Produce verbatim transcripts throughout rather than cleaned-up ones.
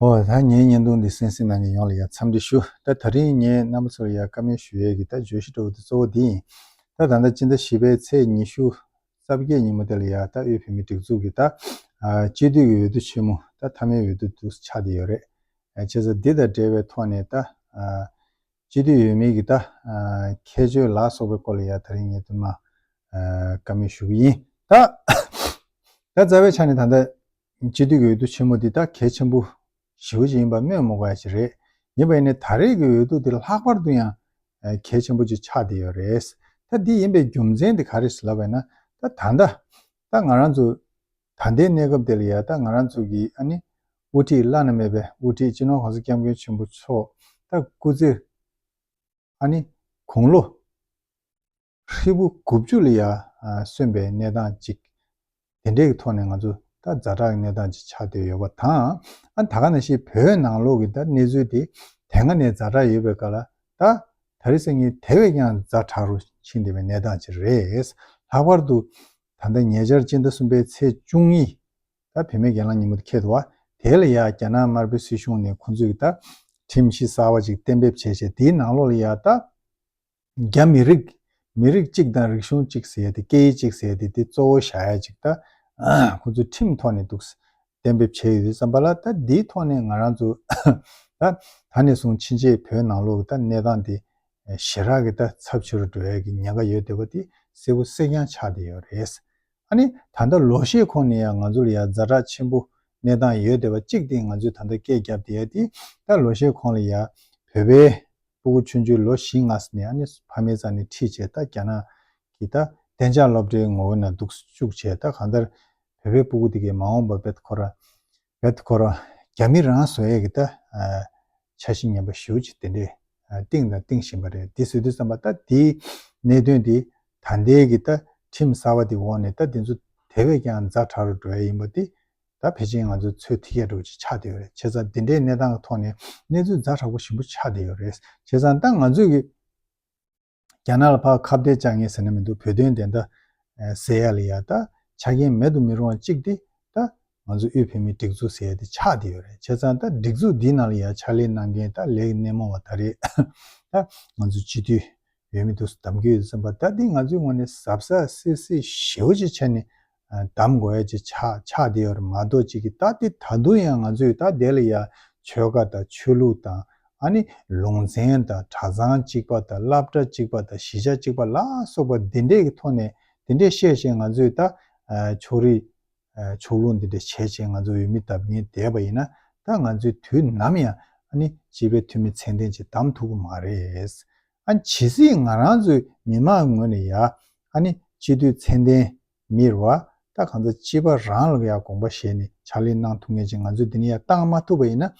ཨོ་ད་ངའི་བརྙན་ཐུང་འདི་གསན་གཟིགས་གནང་མཁན་ཡོངས་ལ་ཡང་འཚམས་འདྲི་ཞུ། ད་ད་རིང་ངས་རྣམ་པ་ཚོ་ལ་ཡང་བཀའ་མོལ་ཞུ་ཡས་ཀྱི་ད་བརྗོད་གཞི་འདྲ་བོ་དེ་གཙོ་བོ་འདི་ཡིན། ད་ད་ལྟ་སྤྱི་ཟླ་བཞི་པའི་ཚེས་ཉི་ཤུ་རྩ་བརྒྱད་ཉིན་མོ་དེ་ལ་ཡང་ད་དབུས་བོད་མིའི་སྒྲིག་འཛུགས་ཀྱི་ད་ཨ་སྤྱི་འཐུས་ཀྱི་འོས་བསྡུ་ཆེན་མོ་ད་མཐའ་མའི་འོས་བསྡུ་དུ་ཆགས་བསྡད་ཡོད་རེད། ཨ་བྱས་ཙང་འདི་དང་འབྲེལ་བའི་ཐོག་ནས་ད་ཨ་སྤྱི་འཐུས་འོས་མི་གི་ད་ཨ་ཁྱད་ཆོས་ལ་སོགས་པའི་སྐོར་ལ་ཡང་ད་རིང་ངས་དུ་མ་ཨ་བཀའ་མོལ་ཞུ་གི་ཡིན། ད་ད་རྩ་བའི་ཆ་ནས་ད་ལྟ་སྤྱི་འཐུས་ཀྱི་འོས་བསྡུ་ཆེན་མོ་འདི་ད་གལ་ཆེན་པོ་ཞེ་པོ་ཅིག་ཡིན་པ་སྨོས་མི་དགོས་ཡ་ཅིག་རེད། ཡིན་པ་ཡིན་ནའི་ད་རེས་ཀྱི་འོས་བསྡུ་འདི་ལྷག་པར་དུ་ཡང་ཨ་གལ་ཆེན་པོ་ཅིག་ཆགས་བསྡད་ཡོད་རེད། ད་འདི་ཡིན་པའི་རྒྱུ་མཚན་འདི་ག་རེ་ཟེར་ལབ་པ་ཡིན་ན། ད་ད་ལྟ་ད་ང་རང་ཚོ་ད་ལྟའི་གནས་སྐབས་དེ་ལ་ཡ་ད་ང་རང་ཚོ་གི་ཨ་ནི་དབུ་ཁྲིད་བླ་ན་མེད་པའི་དབུ་ཁྲིད་སྤྱི་ནོར་༸གོང་ས་༸སྐྱབས་མགོན་ཆེན་པོ་མཆོག་ད་སྐུ་ཚེ་ཨ་ནི་དགུང་ལོ་ཧྲིལ་པོ་དགུ་བཅུ་ལ་ཡ་ཨ་སོན་པའི་གནས་སྟངས་ཅིག་དེ་འདྲའི་གི་ཐོག་ནས་ང་ཚོ་ད་ཛ་དྲག་གི་གནས་སྟངས་ཅིག་ཆགས་བསྡད་ཡོད་པ་དང་། ཨ་ད་ག་ནང་བཞིན་བོད་ནང་ལོགས་ཀྱི་ད་གནས་ཚུལ་དེ་དེ་སྔ་ནས་ཛ་དྲག་ཡོད་པའི་སྐབས་ལ་ད་ད་རེས་སང་ཉིན་དེ་བས་ཀྱང་ཛ་དྲག་རུ་ཕྱིན་བསྡད་པའི་གནས་སྟངས་ཅིག་རེད། ལྷག་པར་དུ་ད་ལྟ་ཉེ་ཆར་སྤྱི་ཟླ་གསུམ་པའི་ཚེས་བཅུ་གཉིས་ད་བུད་མེད་སྒེར་ལངས་ཉིན་མོ་དེ་འཁེལ་འདུག་བ། དེ་ལ་ཡ་རྒྱ་ནག་དམར་པོའི་སྲིད་གཞུང་ནས་ཁོང་ཚོས་ཀྱི་ད་ཁྲིམས་གཞི་གསར་བ་ཅིག་གཏན་འབེབས་བྱས་བྱས་དེའི་ནང་ལོགས་ལ་ཡ་ད་རྒྱ་མི་རིགས་མི་རིགས་གཅིག་དང་རིག་གཞུང་གཅིག་ཟེར་ཡ་དེ་སྐད་ཡིག་གཅིག་ཟེར་ཡ་དེ་དེ་གཙོ་བོ་བཞག་ཡ་ཅིག་ད་ཁོང་ཚོས་ཁྲིམས་ཐོག་ནས་འདུག་གཏན་འབེབས་བྱས་ཡོད་དུས་ཙམ་པ་ལ། ད་འདིའི་ཐོག་ནས་ང་རང་ཚོ་ད་ད་ནས་བཟུང་ཕྱིན་ཆད་བོད་ནང་ལོགས་ཀྱི་ད་གནས་སྟངས་དེ་ཞེ་དྲག་གི་ད་ཚབས་ཆེ་རུ་འགྲོ་ཡ་གི་ཉེན་ཁ་ཡོད་བསྡད་པ་དེ་གསལ་པོ་གསལ་རྐྱང་ཆགས་བསྡད་ཡོད་རེད། ཨ་ནི་ད་ལྟ་ལོ་ཤས་གོང་ནས་ཡང་ང་ཚོ་ལ་ཡང་ཛ་དྲག་ཆེན་པོ་གནས་སྟངས་ཡོད་བསྡད་པ་གཅིག་དེ་ང་ཚོས་ད་ལྟ་སྐད་བརྒྱབ་བསྡད་ཡ་དེ་ད་ལོ་ཤས་གོང་ལ་ཡང་བོད་པའི་སྤུ་གུ་ཆུང་ཆུང་ལོ་བཞི་ལྔ་ཙམ་ནས་ཨ་ནི་ཕ་མའི་རྩ་ནས་ཁྲིད་བྱས་ད་རྒྱ་ནག་གི་ད་གཏན་འཇགས་སློབ་གྲྭའི་ངོ་བོ་ནང་འདུག་བཅུག་བྱས། ད་གང་ལྟར་བོད་པའི་སྤུ་གུ་དེ་གའི་མ་འོངས་པ་བེད་ཁོ་ར་བེད་ཁོ་ར་རྒྱ་མི་རང་བཟོ་ཡས་ཀྱི་ད་ཨ་འཆར་གཞི་ངན་པ་ཞེ་པོ་ཅིག་དེ་འདྲས་ཨ་བཏིང་དང་བཏིང་བཞིན་པ་རེད། དེ་བཟོས་དུས་ཙམ་པ་ད་དེའི་གནད་དོན་དེ་ད་ལྟའི་གི་ད་ཁྲིམས་གསར་བ་དེ་འོག་ནས་ད་དེ་ཚོ་དེ་བས་ཀྱང་ཛ་དྲག་རུ་འགྲོ་ཡ་ཡིན་པ་དེ་ད་ཕལ་ཆེར་ང་ཚོ་ཚོད་ཐིག་ཡ་འདྲ་བོ་ཅིག་ཆགས་བསྡད་ཡོད་རེད། བྱས་ཙང་འདི་འདྲའི་གནས་སྟངས་ཀྱི་ཐོག་ནས་གནས་ཚུལ་ཛ་དྲག་པོ་ཞེ་པོ་ཆགས་བསྡད་ཡོད་རེད། བྱས་ཙང་ད་ང་ཚོས་ཀྱི་རྒྱ་ནག་ལ་ཕར་ཁ་གཏད་བཅག་མཁན་ཟེར་ན་མི་འདུག་བོད་དོན་བདེན་མཐའ་ཟེར་ཡ་ལ་ཡ་ད་ཆ་རྐྱེན་མེད་དུ་མི་རུང་བ་གཅིག་དེ་ད་ང་ཚོ་དབུས་བོད་མིའི་སྒྲིག་འཛུགས་ཟེར་ཡ་དེ་ཆགས་བསྡད་ཡོད་རེད། བྱས་ཙང་ད་སྒྲིག་འཛུགས་འདི་ནང་ལ་ཡ་ཕྱག་ལས་གནང་མཁན་ད་ལས་ཀྱི་སྣེ་མོ་བ་ད་རེས་ད་ང་ཚོ་སྤྱི་འཐུས་འོས་མི་འདུག་གདམ་གྱི་ཡོད་ཙམ་པ་ད་འདི་ང་ཚོའི་ངོས་ནས་གཟབ་གཟབ་སིལ་སིལ་ཞེ་པོ་ཅིག་བྱས་ནས་གདམ་དགོས་ཡ་ཅིག་ཆགས་ཆགས་བསྡད་ཡོད་རེད་མ་གཏོགས། ཅིག་གི་ད་འདི་ད་དུང་ཡང་ང་ཚོས་ད་དེ་ལ་ཡ་ཆོལ་ཁ་དང་ཆོས་ལུགས་དང་ཨ་ནི་ལུང་ཚན་དང་གྲྭ་ཚང་གཅིག་པ་དང་སློབ་གྲྭ་གཅིག་པ་དང་གཞིས་ཆགས་གཅིག་པ་ལ་སོགས་པ་འདི་འདྲས་ཀྱི་ཐོག་ནས་འདི་འདྲས་བཤད་བཤད་ང་ཚོས་ད་ཕྱོགས་རིས་ཕྱོགས་ལྷུང་འདི་འདྲས་བྱས་བྱས་ང་ཚོ་འོས་མི་བདམས་མཁན་བསྡད་པ་ཡིན་ན་ད་ང་ཚོས་དུས་ནམ་ཡང་ཨ་ནི་སྤྱི་པའི་འཐུས་མི་ཚད་ལྡན་ཅིག་བདམས་ཐུབ་ཀྱི་མ་རེད། ཨ་ཇི་སྲིད་ང་རང་ཚོའི་མི་མང་ངོས་ནས་ཡ་ཨ་ནི་སྤྱི་འཐུས་ཚད་ལྡན་མི་རེད་བ། ད་གང་ལྟར་སྤྱི་པ་རང་ལ་ཡ་དགོངས་པ་བཞེས་ནས་ཕྱག་ལས་གནང་ཐུབ་མཁན་ཅིག་ང་ཚོས་འདི་ནས་ཡ་བཏང་མ་ཐུབ་པ་ཡིན་ན་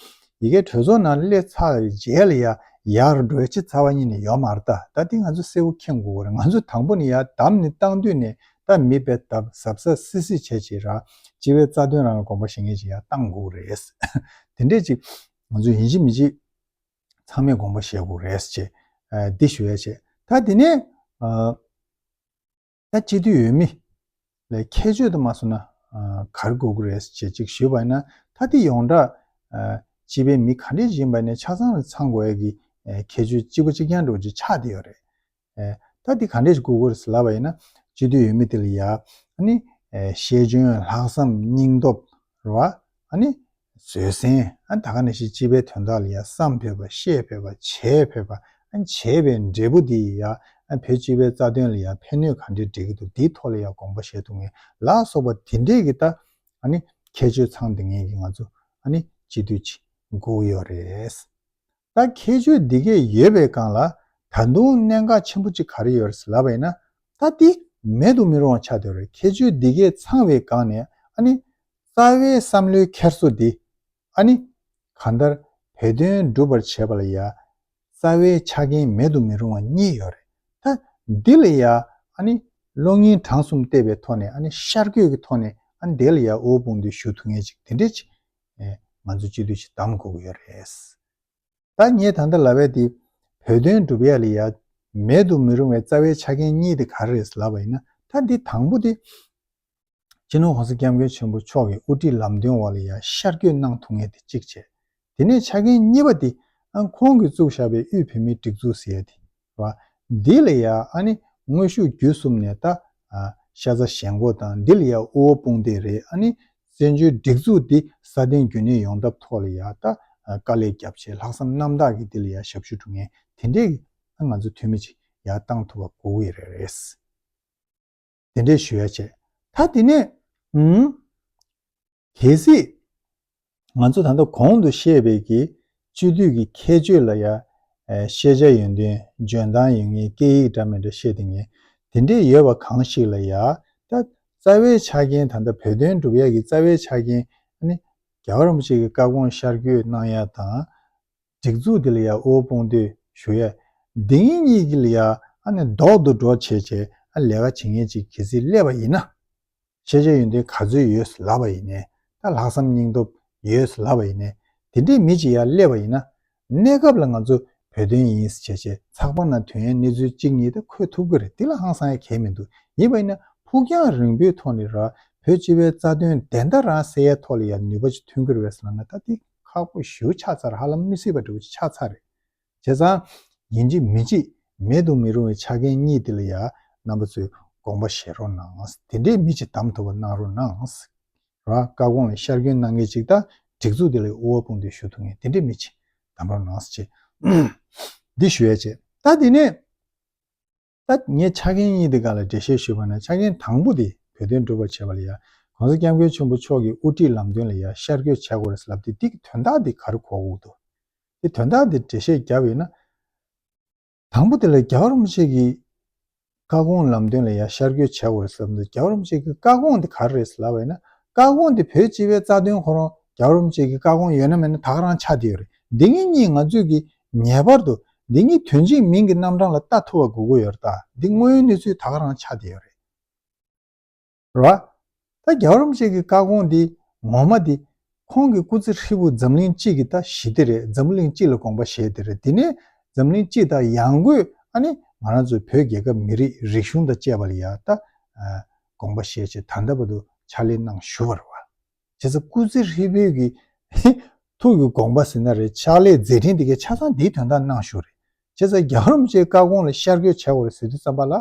ཡ་གི་གྲོས་ཚོགས་ནང་སླེབས་ཚར་རྗེས་ལ་ཡ་ཡར་འགྲོ་ཡ་ཅིག་རྩ་བ་ཉིད་ནས་ཡོད་མ་རེད། ད་ད་འདི་ང་ཚོ་གསལ་པོ་མཁྱེན་དགོས་པ་རེད། ང་ཚོ་དང་པོ་ནས་ཡ་བདམས་ནས་བཏང་དུས་ནས་ད་མི་དཔེ་ལྟ་གཟབ་གཟབ་སིལ་སིལ་བྱས་བྱས་ར་སྤྱི་པའི་རྩ་དོན་རང་ལ་དགོངས་པ་བཞེས་མཁན་ཅིག་ཡ་བཏང་དགོས་རེད། དེ་འདྲས་ཅིག་ང་ཚོ་ཡིན་གཅིག་མིན་གཅིག་ཚང་མས་དགོངས་པ་བཞེས་དགོས་རེད་ཅེས་ཨ་འདི་ཞུ་ཡ་བྱས། ད་དེ་ནས་ཨ་ད་སྤྱི་འཐུས་འོས་མི་ལ་ཁྱད་ཆོས་དུ་མ་སོང་ན་ཨ་ག་རེ་དགོས་ཀྱི་རེད་ཅེས་ཅིག་ཞུས་པ་ཡིན་ན། ད་དེ་ཡོངས་གྲགས་ཨ་སྤྱི་པའི་མི་ག་འདྲས་ཡིན་པ་ནས་ཆ་ཚང་ལ་ཚང་དགོས་ཡ་གི་ཨ་ཁྱད་ཆོས་གཅིག་པ་གཅིག་རྐྱང་འདྲ་བོ་ཅིག་ཆགས་བསྡད་ཡོད་རེད། ཨེ་ད་འདི་ག་འདྲས་ཞིག་དགོས་ཀྱི་རེད་ཟེར་ལབ་པ་ཡིན་ན། སྤྱི་འཐུས་འོས་མི་དེ་ལ་ཡ་ཨ་ནི་ཨེ་ཤེས་འཇོན་ལྷག་བསམ་སྙིང་སྟོབས་རེད་བ། ཨ་ནི་བཟོད་བསྲན། ཨ་ནི་ད་ག་ནང་བཞིན་སྤྱི་པའི་དོན་དག་ལ་ཡ་བསམ་ཕོད་པ་བཤད་ཕོད་པ་བྱེད་ཕོད་པ། ཨ་ནི་བྱས་པའི་འབྲས་བུ་འདི་ཡ་ཨ་བོད་སྤྱི་པའི་རྩ་དོན་ལ་ཡ་ཕན་གནོད་ག་འདྲས་འགྲིག་གི་འདུག་འདིའི་ཐོག་ལ་ཡ་དགོངས་པ་བཞེས་ཐུབ་མཁན་ལ་སོགས་པ་དེ་འདྲས་ཀྱི་ད་ཨ་ནི་ཁྱད་ཆོས་ཚང་བསྡད་མཁན་གྱི་ང་ཚོ་ཨ་ནི་སྤྱི་འཐུས་ཅིག་དགོས་ཀྱི་ཡོད་རེད། ད་ཁྱད་ཆོས་འདི་གས་ཡོད་པའི་སྒང་ལ་ད་དུང་གནད་འགག་ཆེན་པོ་གཅིག་ག་རེ་ཡོད་རེད་ལབ་པ་ཡིན་ན། ད་འདི་མེད་དུ་མི་རུང་བ་ཆགས་བསྡད་རེད། ཁྱད་ཆོས་འདི་གས་ཚང་བའི་སྒང་ནས་ཨ་ནི་རྩ་བའི་བསམ་བློའི་འཁྱེར་སོ་འདི་ཨ་ནི་གང་ལྟར་བོད་དོན་སྒྲུབ་པར་བྱེད་པ་ལ་ཡ་རྩ་བའི་ཆ་རྐྱེན་མེད་དུ་མི་རུང་བ་གཉིས་ཡོད་རེད། ད་འདི་ལ་ཡ་ཨ་ནི་བློ་ངན་གྲངས་གསུམ་བལྟས་པའི་ཐོག་ནས་ཨ་ནི་ཤར་བསྐྱོད་ཀྱི་ཐོག་ནས་ཨ་ནི་དེ་ལ་ཡ་འོ་སྤུངས་ཏེ་ཞུ་ཐུབ་མཁན་ཅིག་དེ་འདྲས་ཅིག་ཨེ་ང་ཚོ་སྤྱི་འཐུས་ཤིག་གདམ་དགོས་ཀྱི་ཡོད་རེད། ད་ངས་ད་ལྟ་ལབ་པའི་དེ་བོད་དོན་སྒྲུབ་ཡ་ལ་ཡ་མེད་དུ་མི་རུང་བའི་རྩ་བའི་ཆ་རྐྱེན་གཉིས་དེ་ག་རེ་རེད་ལབ་པ་ཡིན་ན། ད་འདི་དང་པོ་དེ་སྤྱི་ནོར་༸གོང་ས་༸སྐྱབས་མགོན་ཆེན་པོ་མཆོག་གི་དབུ་ཁྲིད་ལམ་སྟོན་འོག་ལ་ཡ་ཤར་བསྐྱོད་གནང་ཐུབ་མཁན་དེ་གཅིག་བྱས། དེ་ནས་ཆ་རྐྱེན་གཉིས་པ་དེ་ཨ་ཁོང་གིས་བཙུགས་བཞག་པའི་དབུས་བོད་མིའི་སྒྲིག་འཛུགས་ཟེར་ཡ་དེ་རེད་བ། འདི་ལ་ཡ་ཨ་ནི་དངོས་ཤུགས་བརྒྱུད་གསུམ་ནས་ད་ཨ་ཤ་ཚ་ཞེན་ཁོག་དང་འདི་ལ་ཡ་དབུ་བ་དཔུང་འདེགས་རེད། ཨ་ནི་བཙན་བྱོལ་སྒྲིག་འཛུགས་འདི་སྲ་བརྟན་རྒྱུན་གནས་ཡོང་ཐབས་ཐོག་ལ་ཡ་ད་ཨ་དཀའ་ལས་རྒྱབ་བྱས་ལྷག་བསམ་རྣམ་དག་གིས་འདི་ལ་ཡ་ཞབས་ཞུ་སྒྲུབ་མཁན་དེ་འདྲས་ཀྱི་ཨ་ང་ཚོ་འཐུས་མི་ཅིག་ཡར་བཏང་ཐུབ་པ་དགོས་ཀྱི་རེད་རེད། དེ་འདྲས་ཞུ་ཡ་བྱས། ད་དེ་ནས་ཨུམ། གལ་སྲིད་ང་ཚོ་ད་ལྟ་གོང་དུ་བཤད་པའི་གི་སྤྱི་འཐུས་ཀྱི་ཁྱད་ཆོས་ལ་ཡ་ཨ་ཤེས་བྱ་ཡོན་ཏན་འཇོན་ཐང་ཡོད་མཁན་སྐད་ཡིག་འདྲ་མི་འདྲ་ཤེས་བསྡད་མཁན་དེ་འདྲས་ཡོད་པ་གང་ཞིག་ལ་ཡ་ད་རྩ་བའི་ཆ་རྐྱེན་ད་ལྟ་བོད་དོན་སྒྲུབ་ཡ་གི་རྩ་བའི་ཆ་རྐྱེན་ཨ་ནི་རྒྱལ་བ་རིན་པོ་ཆེ་གི་བཀའ་དགོངས་ཤར་བསྐྱོད་གནང་ཡ་དང་། སྒྲིག་འཛུགས་འདི་ལ་ཡ་དབུ་བ་དཔུང་འདེགས་ཞུ་ཡ། འདི་གཉིས་གཉིས་ཀྱི་ལ་ཡ་ཨ་ནི་ལྡོག་ཏུ་འགྲོ་བྱས་བྱས་ཨ་ལས་ཀ་བྱེད་མཁན་ཅིག་གལ་སྲིད་སླེབས་པ་ཡིན་ན། ཤེས་བྱ་ཡོན་ཏན་ག་ཚོད་ཡོད་ལབ་པ་ཡིན་ནའི་ད་ལྷག་བསམ་སྙིང་སྟོབས་ཡོད་ལབ་པ་ཡིན་ནའི་དེ་འདྲའི་མི་ཅིག་ཡར་སླེབས་པ་ཡིན་ན། གནས་སྐབས་ལ་ང་ཚོ་བོད་དོན་ཡིན་ཟེར་བྱས་བྱས་ཚགས་པར་ནང་ཐོན་ཡའི་གནས་ཚུལ་གཅིག་གཉིས་ད་འཁོད་ཐུབ་ཀྱི་རེད། དེ་ལ་ཧང་སང་ཡ་གང་ཡང་མི་འདུག་ཡིན་པ་ཡིན་ན་ཕུགས་རྒྱང་རིང་པོའི་ཐོག་ནས་ར་བོད་སྤྱི་པའི་རྩ་དོན་བདེན་མཐའ་རང་གསལ་ཡའི་ཐོག་ལ་ཡང་ནུས་པ་ཅིག་ཐོན་གྱི་རེད་པས་ཟེར་ལབ་ན་ད་དེ་ཁག་པོ་ཞེ་པོ་ཆགས་ཚར། ཧ་ལམ་མི་སྲིད་པ་འདྲ་བོ་ཅིག་ཆགས་ཚར་རེད། བྱས་ཙང་ཡིན་གཅིག་མིན་གཅིག་མེད་དུ་མི་རུང་བའི་ཆ་རྐྱེན་གཉིས་དེ་ལ་ཡང་རྣམ་པ་ཚོས་དགོངས་པ་བཞེས་རོགས་གནང་། དེ་འདྲའི་མི་ཅིག་བདམས་ཐུབ་པ་གནང་རོགས་གནང་། ར་བཀའ་དགོངས་ལ་ཤར་སྐྱོད་གནང་མཁན་ཅིག་དང་སྒྲིག་འཛུགས་དེ་ལ་དབུ་བ་དཔུང་འདེགས་ཞུ་ཐུབ་མཁན་དེ་འདྲའི་མི་ཅིག་བདམས་རོགས་གནང་ཟེར་བྱས་འདི་ཞུ་ཡ་བྱས། ད་དེ་ནས། ད་ངས་ཆ་རྐྱེན་གཉིས་དེ་སྒང་ལ་འགྲེལ་བཤད་ཞུས་པ་ན་ཆ་རྐྱེན་དང་པོ་དེ་བོད་དོན་སྒྲུབ་པར་བྱེད་པ་ལ་ཡ་༸གོང་ས་༸སྐྱབས་མགོན་ཆེན་པོ་མཆོག་གི་དབུ་ཁྲིད་ལམ་སྟོན་ལ་ཡ་ཤར་བསྐྱོད་བྱ་དགོས་རེད་ལབ་དེ་དེ་གི་དོན་དག་དེ་ག་རེ་གོ་དགོས་འདུག་དེ་དོན་དག་དེ་འགྲེལ་བཤད་བརྒྱབ་ཡོད་ན། དང་པོ་དེ་ལ་རྒྱལ་བ་རིན་པོ་ཆེ་གི་བཀའ་དགོངས་ལམ་སྟོན་ལ་ཡ་ཤར་བསྐྱོད་བྱ་དགོས་རེད་ལབ་འདུག་རྒྱལ་བ་རིན་པོ་ཆེ་གི་བཀའ་དགོངས་དེ་ག་རེ་རེད་ལབ་པ་ཡིན་ན་བཀའ་དགོངས་དེ་བོད་སྤྱི་པའི་རྩ་དོན་ཁོ་རང་རྒྱལ་བ་རིན་པོ་ཆེ་གི་བཀའ་དགོངས་ཡོད་ན་མེད་ན་ད་ག་རང་ཆགས་བསྡད་ཡོད་རེད། འདི་གཉིས་གཉིས་ང་ཚོས་ཀྱི་ངེས་པར་དུ་འདི་གཉིས་དོན་གཅིག་མིང་གི་རྣམ་གྲངས་ལ་ལྟ་ཐུབ་པ་དགོས་ཀྱི་ཡོད་རེད། ད་འདི་དངོས་ཡོད་གནས་ཚུལ་ད་ག་རང་ཆགས་བསྡད་ཡོད་རེད། རེད་བ། ད་རྒྱལ་བ་རིན་པོ་ཆེ་གི་བཀའ་དགོངས་འདི་ངོ་མ་འདི་ཁོང་གི་སྐུ་ཚེ་ཧྲིལ་པོ་འཛམ་གླིང་སྤྱི་གི་ད་གཞི་དེ་རེད། འཛམ་བུ་གླིང་སྤྱི་ལ་དགོངས་པ་བཞེས་དེ་རེད། དེ་ནས་འཛམ་གླིང་སྤྱི་དང་ཡང་སྒོས་ཨ་ནི་ང་རང་ཚོའི་བོད་རྒྱལ་ཁབ་མི་རིགས་རིག་གཞུང་དང་བཅས་པ་ལ་ཡ་ད་དགོངས་པ་བཞེས་བྱས་ད་ལྟ་བར་དུ་ཕྱག་ལས་གནང་བཞུགས་པ་རེད་བ། བྱས་ཙང་སྐུ་ཚེ་ཧྲིལ་པོའི་གི་ཐུགས་ཀྱི་དགོངས་པ་ཟེར་ན་རེད། ཕྱག་ལས་མཛད་འཕྲིན་འདི་གའི་ཆ་ཚང་འདིའི་དོན་དག་གནང་བཞུགས་རེད། བྱས་ཙང་རྒྱལ་བ་རིན་པོ་ཆེའི་བཀའ་དགོངས་ལ་ཤར་བསྐྱོད་བྱ་དགོས་རེད་ཟེར་དུས་ཙམ་པ་ལ།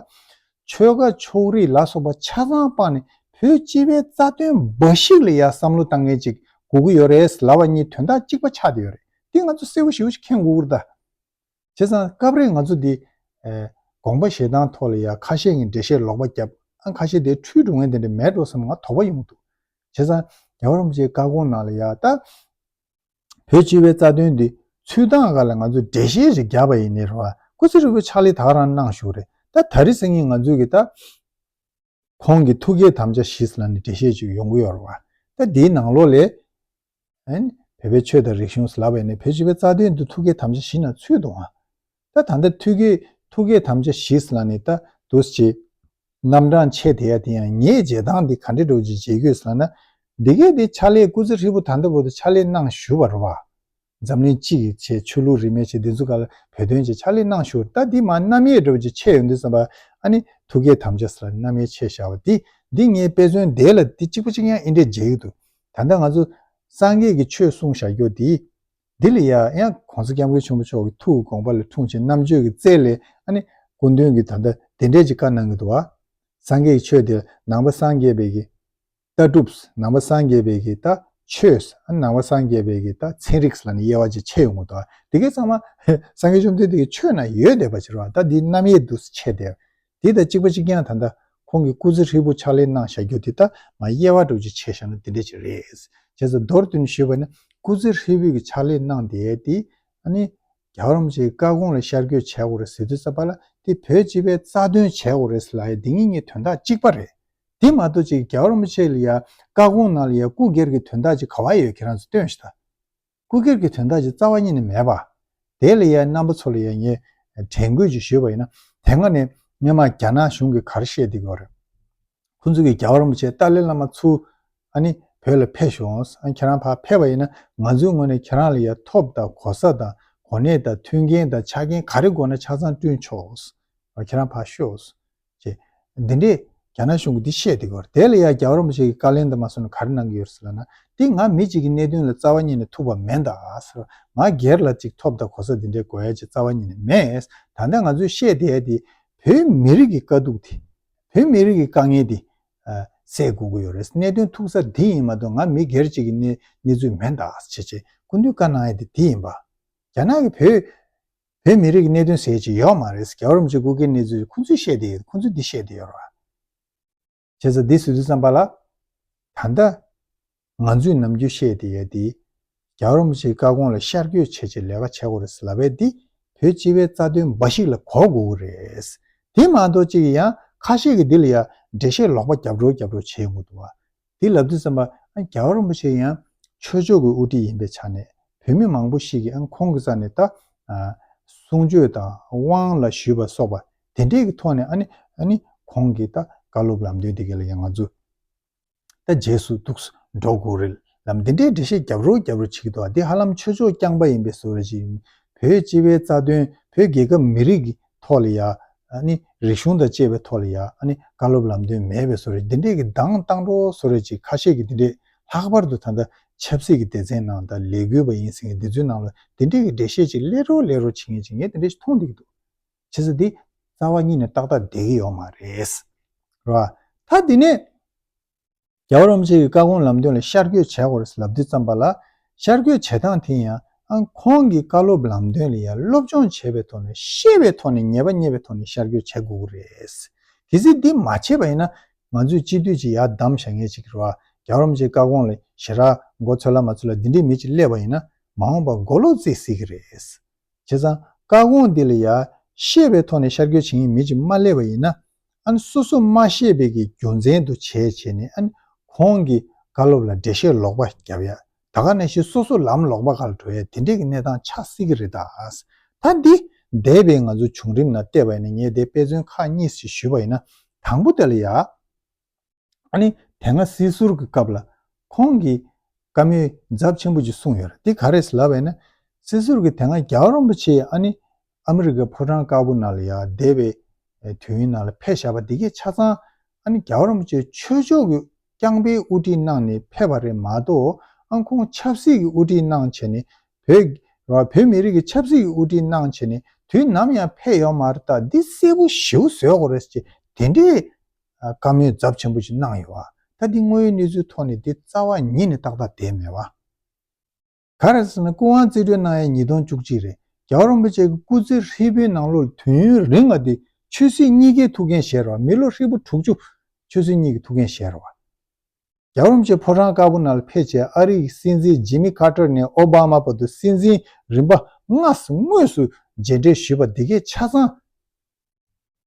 ཆོལ་ཁ་ཕྱོགས་རིས་ལ་སོགས་པ་ཆ་ཚང་སྤངས་ནས་བོད་སྤྱི་པའི་རྩ་དོན་འབའ་ཞིག་ལ་ཡ་བསམ་བློ་བཏང་མཁན་ཅིག་དགོས་ཀྱི་ཡོད་རེད་ལབ་པ་གཉིས་དོན་དག་གཅིག་པ་ཆགས་བསྡད་ཡོད་རེད། འདི་ང་ཚོ་གསལ་པོ་ཞེ་པོ་ཞིག་མཁྱེན་དགོས་ཀྱི་རེད་ད། བྱས་ཙང་སྐབས་རེ་ང་ཚོ་འདི་ཨེ་དགོངས་པ་བཞེས་སྟངས་ཐོག་ལ་ཡ་ཁ་ཤས་ཀྱིས་འགྲེལ་བཤད་ལོག་པ་བརྒྱབ། ཨ་ཁ་ཤས་དེ་འཁྲུལ་འགྲོ་མཁན་དེ་འདྲ་མེད་འགྲོ་བསམ་ང་དོགས་པ་ཡོང་གི་འདུག་བྱས་ཙང་རྒྱལ་བ་རིན་པོ་ཆེའི་བཀའ་དགོངས་ནང་ལ་ཡ་ད་བོད་སྤྱི་པའི་རྩ་དོན་འདི་ཚུལ་སྟངས་སྒང་ལ་ང་ཚོས་འགྲེལ་བཤད་ཞིག་བརྒྱབ་པ་ཡིན་ནའི་རེད་བ། སྐུ་ཚེ་ཧྲིལ་པོའི་ཕྱག་ལས་ད་ག་རང་གནང་བཞུགས་རེད། ད་ད་རེས་སང་ཉིན་ང་ཚོས་ཀྱི་ད་ཁོང་གི་ཐུགས་བསྐྱེད་དམ་བཅའ་བཞི་ཟེར་ལབ་ནས་འགྲེལ་བཤད་ཅིག་ཡོང་གི་ཡོད་རེད་བ། ད་འདིའི་ནང་ལོགས་ལས། ཨན། བོད་པའི་ཆོས་དང་རིག་གཞུང་ཟེར་ལབ་པ་ཡིན་ན་བོད་སྤྱི་པའི་རྩ་དོན་དུ་ཐུགས་བསྐྱེད་དམ་བཅའ་བཞི་ནང་ཚུད་འདུག་ཨ། ད་ད་ལྟ་ཐུགས་བསྐྱེད་ཐུགས་བསྐྱེད་དམ་བཅའ་བཞི་ཟེར་ལབ་ནས་ད་འདུག་སེ་བྱས། རྣམ་གྲངས་ཆེ་དེ་ཡ་དེ་ཡང་ངས་བྱེད་སྟངས་འདི་ག་འདྲ་འདྲ་བོ་ཅིག་བྱེད་དགོས་ཟེར་ལབ་ན། འདི་གས་དེ་ཕྱག་ལས་སྐུ་ཚེ་ཧྲིལ་པོ་ད་ལྟ་བར་དུ་ཕྱག་ལས་གནང་བཞུགས་པ་རེད་བ། འཛམ་གླིང་སྤྱི་ཡི་ཆེད་ཆོས་ལུགས་རིས་མེད་ཆེད་འདི་ཚོ་ག་ལ་བོད་དོན་ཆེད་ཕྱག་ལས་གནང་ཞུ། ད་འདི་མ་རྣམ་དབྱེ་འདྲ་བོ་ཅིག་ཕྱེ་ཡོང་དུས་ཙམ་པ་ཨ་ནི་ཐུགས་བསྐྱེད་དམ་བཅའ་ཟེར་ལ་རྣམ་དབྱེ་ཕྱེ་བཞག་པ་འདི་འདི་ངས་དཔེ་མཚོན་འདི་ལ་འདི་གཅིག་པ་གཅིག་རྐྱང་ཨེ་འདྲས་མཇལ་གྱི་འདུག་ད་ལྟ་ང་ཚོ་སངས་རྒྱས་ཀྱི་ཆོས་གསུངས་བཞག་རྒྱུ་འདི་འདི་ལ་ཡ་ཡང་༸གོང་ས་༸སྐྱབས་མགོན་ཆེན་པོ་མཆོག་གི་ཐུགས་ཀྱི་དགོངས་པ་ལ་འཁྲུངས་ཆེད་རྣམ་དཔྱོད་ཀྱི་རྩལ་ལས་ཨ་ནི་སྐུ་མདུན་གྱིས་ད་ལྟ་དེ་འདྲས་ཅིག་བཀའ་གནང་གི་འདུག་བ། སངས་རྒྱས་ཀྱི་ཆོས་འདི་ནང་པ་སངས་རྒྱས་པའི་གི་ལྟ་གྲུབ། ནང་པ་སངས་རྒྱས་པའི་གི་ད་ཆོས། ནང་པ་སངས་རྒྱས་པའི་གི་ད་ཚན་རིག་ལབ་ནས་དབྱེ་བ་ཅིག་ཕྱེ་ཡོང་གི་འདུག་དེ་གའི་ཚང་མ་སངས་རྒྱས་བཅོམ་ལྡན་འདས་ཀྱི་ཆོས་ནང་ཡོད་བསྡད་པ་ཅིག་རེད་བ། ད་འདི་རྣམ་དབྱེ་འདུག་སེ་ཕྱེ་བསྡད། དེ་དང་གཅིག་པ་གཅིག་རྐྱང་ད་ལྟ་ཁོང་གིས་སྐུ་ཚེ་ཧྲིལ་པོ་ཕྱག་ལས་གནང་བཞག་རྒྱུ་དེ་ད་མ་དབྱེ་བ་འདྲ་བོ་ཅིག་ཕྱེ་བཞག་ན་དེ་འདྲ་ཅིག་རེད། བྱས་ཙང་མདོར་བསྡུས་ནས་ཞུས་པ་ན་སྐུ་ཚེ་ཧྲིལ་པོའི་གི་ཕྱག་ལས་གནང་བསྡད་དེ་ཨ་ནི་རྒྱལ་བ་རིན་པོ་ཆེའི་བཀའ་དགོངས་ལ་ཤར་བསྐྱོད་བྱས་དགོས་རེད་ཟེར་དུས་ཙམ་པ་ལ་དེ་བོད་སྤྱི་པའི་རྩ་དོན་བྱས་དགོས་རེད་ཟེར་ལབ་ཡ་འདི་གཉིས་གཉིས་དོན་དག་གཅིག་པ་རེད། དེ་མ་གཏོགས་ཅིག་རྒྱལ་བ་རིན་པོ་ཆེ་ལ་ཡ་བཀའ་དགོངས་ནང་ལ་ཡ་སྐུ་སྒེར་གྱི་དོན་དག་ཅིག་ག་བ་ཡོད་ཁྱེད་རང་ཚོ་སྟོན་ཤིག་ད། སྐུ་སྒེར་གྱི་དོན་དག་ཅིག་རྩ་བ་ཉིད་ནས་མེད་པ། དེ་ལ་ཡ་རྣམ་པ་ཚོ་ལ་ཡ་ངས་དྲན་སྐུལ་ཅིག་ཞུས་པ་ཡིན་ན་དེ་སྔ་ནས་སྔོན་མ་རྒྱ་ནག་གཞུང་གིས་ག་རེ་བཤད་བསྡད་ཀྱི་ཡོད་རེད། ཁོང་ཚོ་གིས་རྒྱལ་བ་རིན་པོ་ཆེ་ཏཱ་ལའི་བླ་མ་ཚུར་ཨ་ནི་བོད་ལ་ཕེབས་ཤོག་ཨ་ཁྱེད་རང་ཕར་ཕེབས་པ་ཡིན་ན་ང་ཚོའི་ངོས་ནས་ཁྱེད་རང་ལ་ཡ་ཐོབ་དང་གོ་ས་དང་གོ་གནས་དང་མཐུན་རྐྱེན་དང་ཆ་རྐྱེན་ག་རེ་དགོས་ན་ཆ་ཚང་བསྐྲུན་ཆོག་ཨ་ཁྱེད་རང་ཕར་ཤོག་ཅེས། འདི་འདྲས་ རྒྱ་ནག་གཞུང་གིས་འདི་བཤད་བསྡད་ཀྱི་ཡོད་རེད། དེ་ལ་ཡང་རྒྱལ་བ་རིན་པོ་ཆེ་གིས་བཀའ་ལན་དུ་མ་སོང་ན་ག་རེ་གནང་གི་ཡོད་རེད་ཟེར་ལབ་ན། འདི་ང་མི་གཅིག་གི་གནད་དོན་ལ་རྩ་བ་ཉིད་ནས་ཐུག་པ་མིན་ད་ཟེར། ང་སྒེར་ལ་ཅིག་ཐོབ་དང་གོ་ས་འདི་འདྲའི་དགོས་ཡ་ཅིག་རྩ་བ་ཉིད་ནས་མེད། ད་ལྟ་ང་ཚོས་བཤད་བསྡད་ཡ་འདི་བོད་མི་རིགས་ཀྱི་དཀའ་སྡུག་དེ། བོད་མི་རིགས་ཀྱི་དཀའ་ངལ་འདི། ཨ། སེལ་དགོས་ཀྱི་ཡོད་རེད། གནད་དོན་ཐུག་ས་འདི་ཡིན་མ་གཏོགས་ང་མི་སྒེར་གཅིག་གི་གནས་གནས་ཚུལ་མིན་ད་བྱས་བྱས་སྐུ་མདུན་བཀའ་གནང་ཡ་དེ་འདི་ཡིན་པ། རྒྱ་ནག་གིས་བོད་བོད་མི་རིགས་ཀྱི་གནད་དོན་ཟེར་ཡ་ཅིག་ཡོད་མ་རེད། རྒྱལ་བ་རིན་པོ་ཆེ་སྐུ་སྒེར་གནས་ཚུལ་ཁོང་ཚོས་བཤད་བསྡད་ཡོད། ཁོང་ཚོས་འདི་བཤད་བསྡད་ཡོད་རེད་བ། བྱས་ཙང་འདི་ཟེར་དུས་ཙམ་པ་ལ། ད་ལྟ་ང་ཚོས་ནམ་རྒྱུན་བཤད་བསྡད་ཡ་འདི། རྒྱལ་བ་རིན་པོ་ཆེའི་བཀའ་དགོངས་ལ་ཤར་བསྐྱོད་བྱས་བྱས་ལས་ཀ་བྱེད་དགོས་རེད་ཟེར་ལབ་ཡ་འདི། བོད་སྤྱི་པའི་རྩ་དོན་འབའ་ཞིག་ལ་གོ་དགོས་ཀྱི་རེད། དེ་མ་གཏོགས་ཅིག་ཡང་ཁ་ཤས་ཀྱིས་འདི་ལ་ཡང་འགྲེལ་བཤད་ལོག་པ་རྒྱབ་རོགས་རྒྱབ་རོགས་བྱེད་ཡོང་གི་འདུག་བ། དེ་ལབ་དུས་ཙམ་པ་ཨ་རྒྱལ་བ་རིན་པོ་ཆེ་ཡང་ཆོས་ཕྱོགས་ཀྱི་དབུ་ཁྲིད་ཡིན་པའི་ཆ་ནས་བོད་མི་མང་པོ་ཞིག་གིས་ཨ་ཁོང་གི་རྩ་ནས་ད་ཨ་གསུང་ཆོས་དང་དབང་ལ་ཞུས་པ་སོགས་པ་དེ་འདྲས་ཀྱི་ཐོག་ནས་ཨ་ནི་ཨ་ནི་ཁོང་གིས་ད་བཀའ་སློབ་ལམ་སྟོན་དེ་ག་ལ་ཡང་ང་ཚོ་ད་རྗེས་སུ་འདུག་འགྲོ་དགོས་རེད་ལམ་འདི་འདྲའི་འགྲེལ་བཤད་རྒྱབ་རོགས་རྒྱབ་རོགས་བྱེད་ཀྱི་འདུག་ཨ་འདི་ཧ་ལམ་ཆོས་ཕྱོགས་རྐྱང་པ་ཡིན་པའི་བཟོ་འདྲ་ཞིག་བོད་སྤྱི་པའི་རྩ་དོན་བོད་རྒྱལ་ཁབ་མི་རིགས་ཀྱི་ཐོག་ལ་ཡ། ཨ་ནི་རིག་གཞུང་དང་བཅས་པའི་ཐོག་ལ་ཡ་ཨ་ནི་བཀའ་སློབ་ལམ་སྟོན་མེད་པའི་བཟོ་འདྲ་འདི་འདྲས་ཀྱི་གདངས་བཏང་རོགས་བཟོ་འདྲ་ཅིག་ཁ་ཤས་ཀྱིས་འདི་འདྲས་ལྷག་པར་དུ་ད་ལྟ་ཆབ་སྲིད་ཀྱི་སྡེ་ཚན་ནང་དང་ལས་འགུལ་བ་ཡིན་ཟེར་མཁན་འདི་ཚོའི་ནང་ལ་འདི་འདྲས་ཀྱི་འགྲེལ་བཤད་ཅིག་སླེབས་རོགས་སླེབས་རོགས་བྱེད་མཁན་ཅིག་ངས་འདི་འདྲས་ཞིག་མཐོང་བསྡད་ཀྱི་འདུག་བྱས་ཙང་འདི་རྩ་བ་ཉིད་ནས་ཏག་ཏག་བསྡད་ཀྱི་ཡོད་མ་རེད། རེད་བ། ད་འདི་ནས། རྒྱལ་བ་རིན་པོ་ཆེ་གི་བཀའ་དགོངས་ལམ་སྟོན་ལ་ཤར་བསྐྱོད་བྱས་དགོས་རེད་ལབ་དུས་ཙམ་པ་ལ། ཤར་བསྐྱོད་བྱེད་སྟངས་དེ་ཡང་ཨང་ཁོང་གི་བཀའ་སློབ་ལམ་སྟོན་ལ་ཡང་སློབ་སྦྱོང་བྱས་པའི་ཐོག་ནས་ཤེས་པའི་ཐོག་ནས་ངེས་པ་རྙེད་པའི་ཐོག་ནས་ཤར་བསྐྱོད་བྱེད་དགོས་ཀྱི་རེད། གལ་སྲིད་འདི་མ་བྱས་པ་ཡིན་ན་ང་ཚོས་སྤྱི་འཐུས་ཀྱི་ཡར་བདམས་བཞག་མཁན་ཅིག་རེད་བ། རྒྱལ་བ་རིན་པོ་ཆེའི་བཀའ་དགོངས་ལ་ཞེ་དྲག་མགོ་ཚོད་ལ་མ་ཚོད་ལ་འདི་འདྲའི་མི་ཅིག་སླེབས་པ་ཡིན་ན་མ་འོངས་པར་མགོ་ལོག་རྩིས་སྲིད་ཀྱི་རེད། བྱས་ཙང་བཀའ་དགོངས་འདི་ལ་ཡ་ཤེས་པའི་ཐོག་ནས་ཤར་བསྐྱོད་བྱེད་མཁན་མི་ཅིག་མ་སླེབས་པ་ཡིན་ན། ཨ་ནི་སོ་སོ་མ་ཤེས་པའི་གི་རྒྱུ་མཚན་དུ་བྱས་བྱས་ནས་ཨ་ནི་ཁོང་གི་བཀའ་སློབ་ལ་འགྲེལ་བཤད་ལོག་པ་རྒྱབ་ཡ། ད་ག་ནང་བཞིན་སོ་སོ་ལམ་ལོག་པ་སྒང་ལ་འགྲོ་ཡ་དེ་འདྲས་ཀྱི་གནས་སྟངས་ཆགས་སྲིད་ཀྱི་རེད་ད། ད་འདི་འདས་པའི་ང་ཚོ་བྱུང་རིམ་ནང་བལྟས་པ་ཡིན་ན་ངས་དེ་དཔེ་མཚོན་ཁག་གཉིས་ཤིག་ཞུས་པ་ཡིན་ན། དང་པོ་དེ་ལ་ཡ། ཨ་ནི་དེ་སྔ་སྲིད་ཟུར་གྱི་སྐབས་ལ་ཁོང་གིས་བཀའ་མོལ་ཚབས་ཆེན་པོ་ཅིག་གསུངས་ཡོད་རེད། དེ་ག་རེད་ལབ་པ་ཡིན་ན། སྲིད་ཟུར་གྱིས་དེ་སྔ་རྒྱལ་བ་རིན་པོ་ཆེ་ཨ་ནི་ཨ་མི་རི་ཀའི་ཕོ་བྲང་དཀར་པོ་ནང་ལ་ཡ་འདས་པའི་དུས་ཡུན་ནང་ལ་ཕེབས་བཞག་པ་འདི་གས་ཆ་ཚང་ཨ་ནི་རྒྱལ་བ་རིན་པོ་ཆེ་ཆོས་ཕྱོགས་ཀྱི་རྐྱང་པའི་དབུ་ཁྲིད་གནང་ནས་ཕེབས་པ་རེད་མ་གཏོགས། ཨ་ཁོང་ཆབ་སྲིད་ཀྱི་དབུ་ཁྲིད་གནང་བྱས་ནས་བོད་བོད་མི་རིགས་ཀྱི་ཆབ་སྲིད་ཀྱི་དབུ་ཁྲིད་གནང་བྱས་ནས་དུས་ནམ་ཡང་ཕེབས་ཡོད་མ་རེད། ད་འདི་གསལ་པོ་ཞེ་པོ་བཟོ་དགོས་རེད་ཅེས་དེ་འདྲའི་བཀའ་མོལ་ཚབས་ཆེན་པོ་ཞིག་གནང་ཡོད་པ། ད་འདི་དངོས་ཡོད་གནས་ཚུལ་ཐོག་ནས་འདི་རྩ་བ་ཉིད་ནས་ཏག་ཏག་བསྡད་མེད་པ། ག་རེ་ཟེར་ན་སྐུ་དབང་རྩིས་སྤྲོད་གནང་ཡས་ཉིས་སྟོང་བཅུ་གཅིག་རེད། རྒྱལ་བ་རིན་པོ་ཆེ་གི་སྐུ་ཚེ་ཧྲིལ་པོའི་ནང་ལོགས་ལ་དུས་ཡུན་རིང་བ་འདི་ཆོས་སྲིད་གཉིས་ཀའི་ཐུགས་འགན་བཞེས་རེད་པ། མི་ལོ་ཧྲིལ་པོ་དྲུག་ཅུ་ཆོས་སྲིད་གཉིས་ཀྱི་ཐུགས་འགན་བཞེས་རེད་པ། རྒྱལ་བ་རིན་པོ་ཆེ་ཕོ་བྲང་དཀར་པོ་ནང་ལ་ཕེབས་རྗེས་ཨ་རིའི་སྲིད་འཛིན་ཇི་མི་ཁ་ཏར་ནས་ཨོ་བྷ་མ་བར་དུ་སྲིད་འཛིན་རིམ་པ་ལྔ་དངོས་སུ་མཇལ་འཕྲད་ཞུས་པ་འདི་གས་ཆ་ཚང་།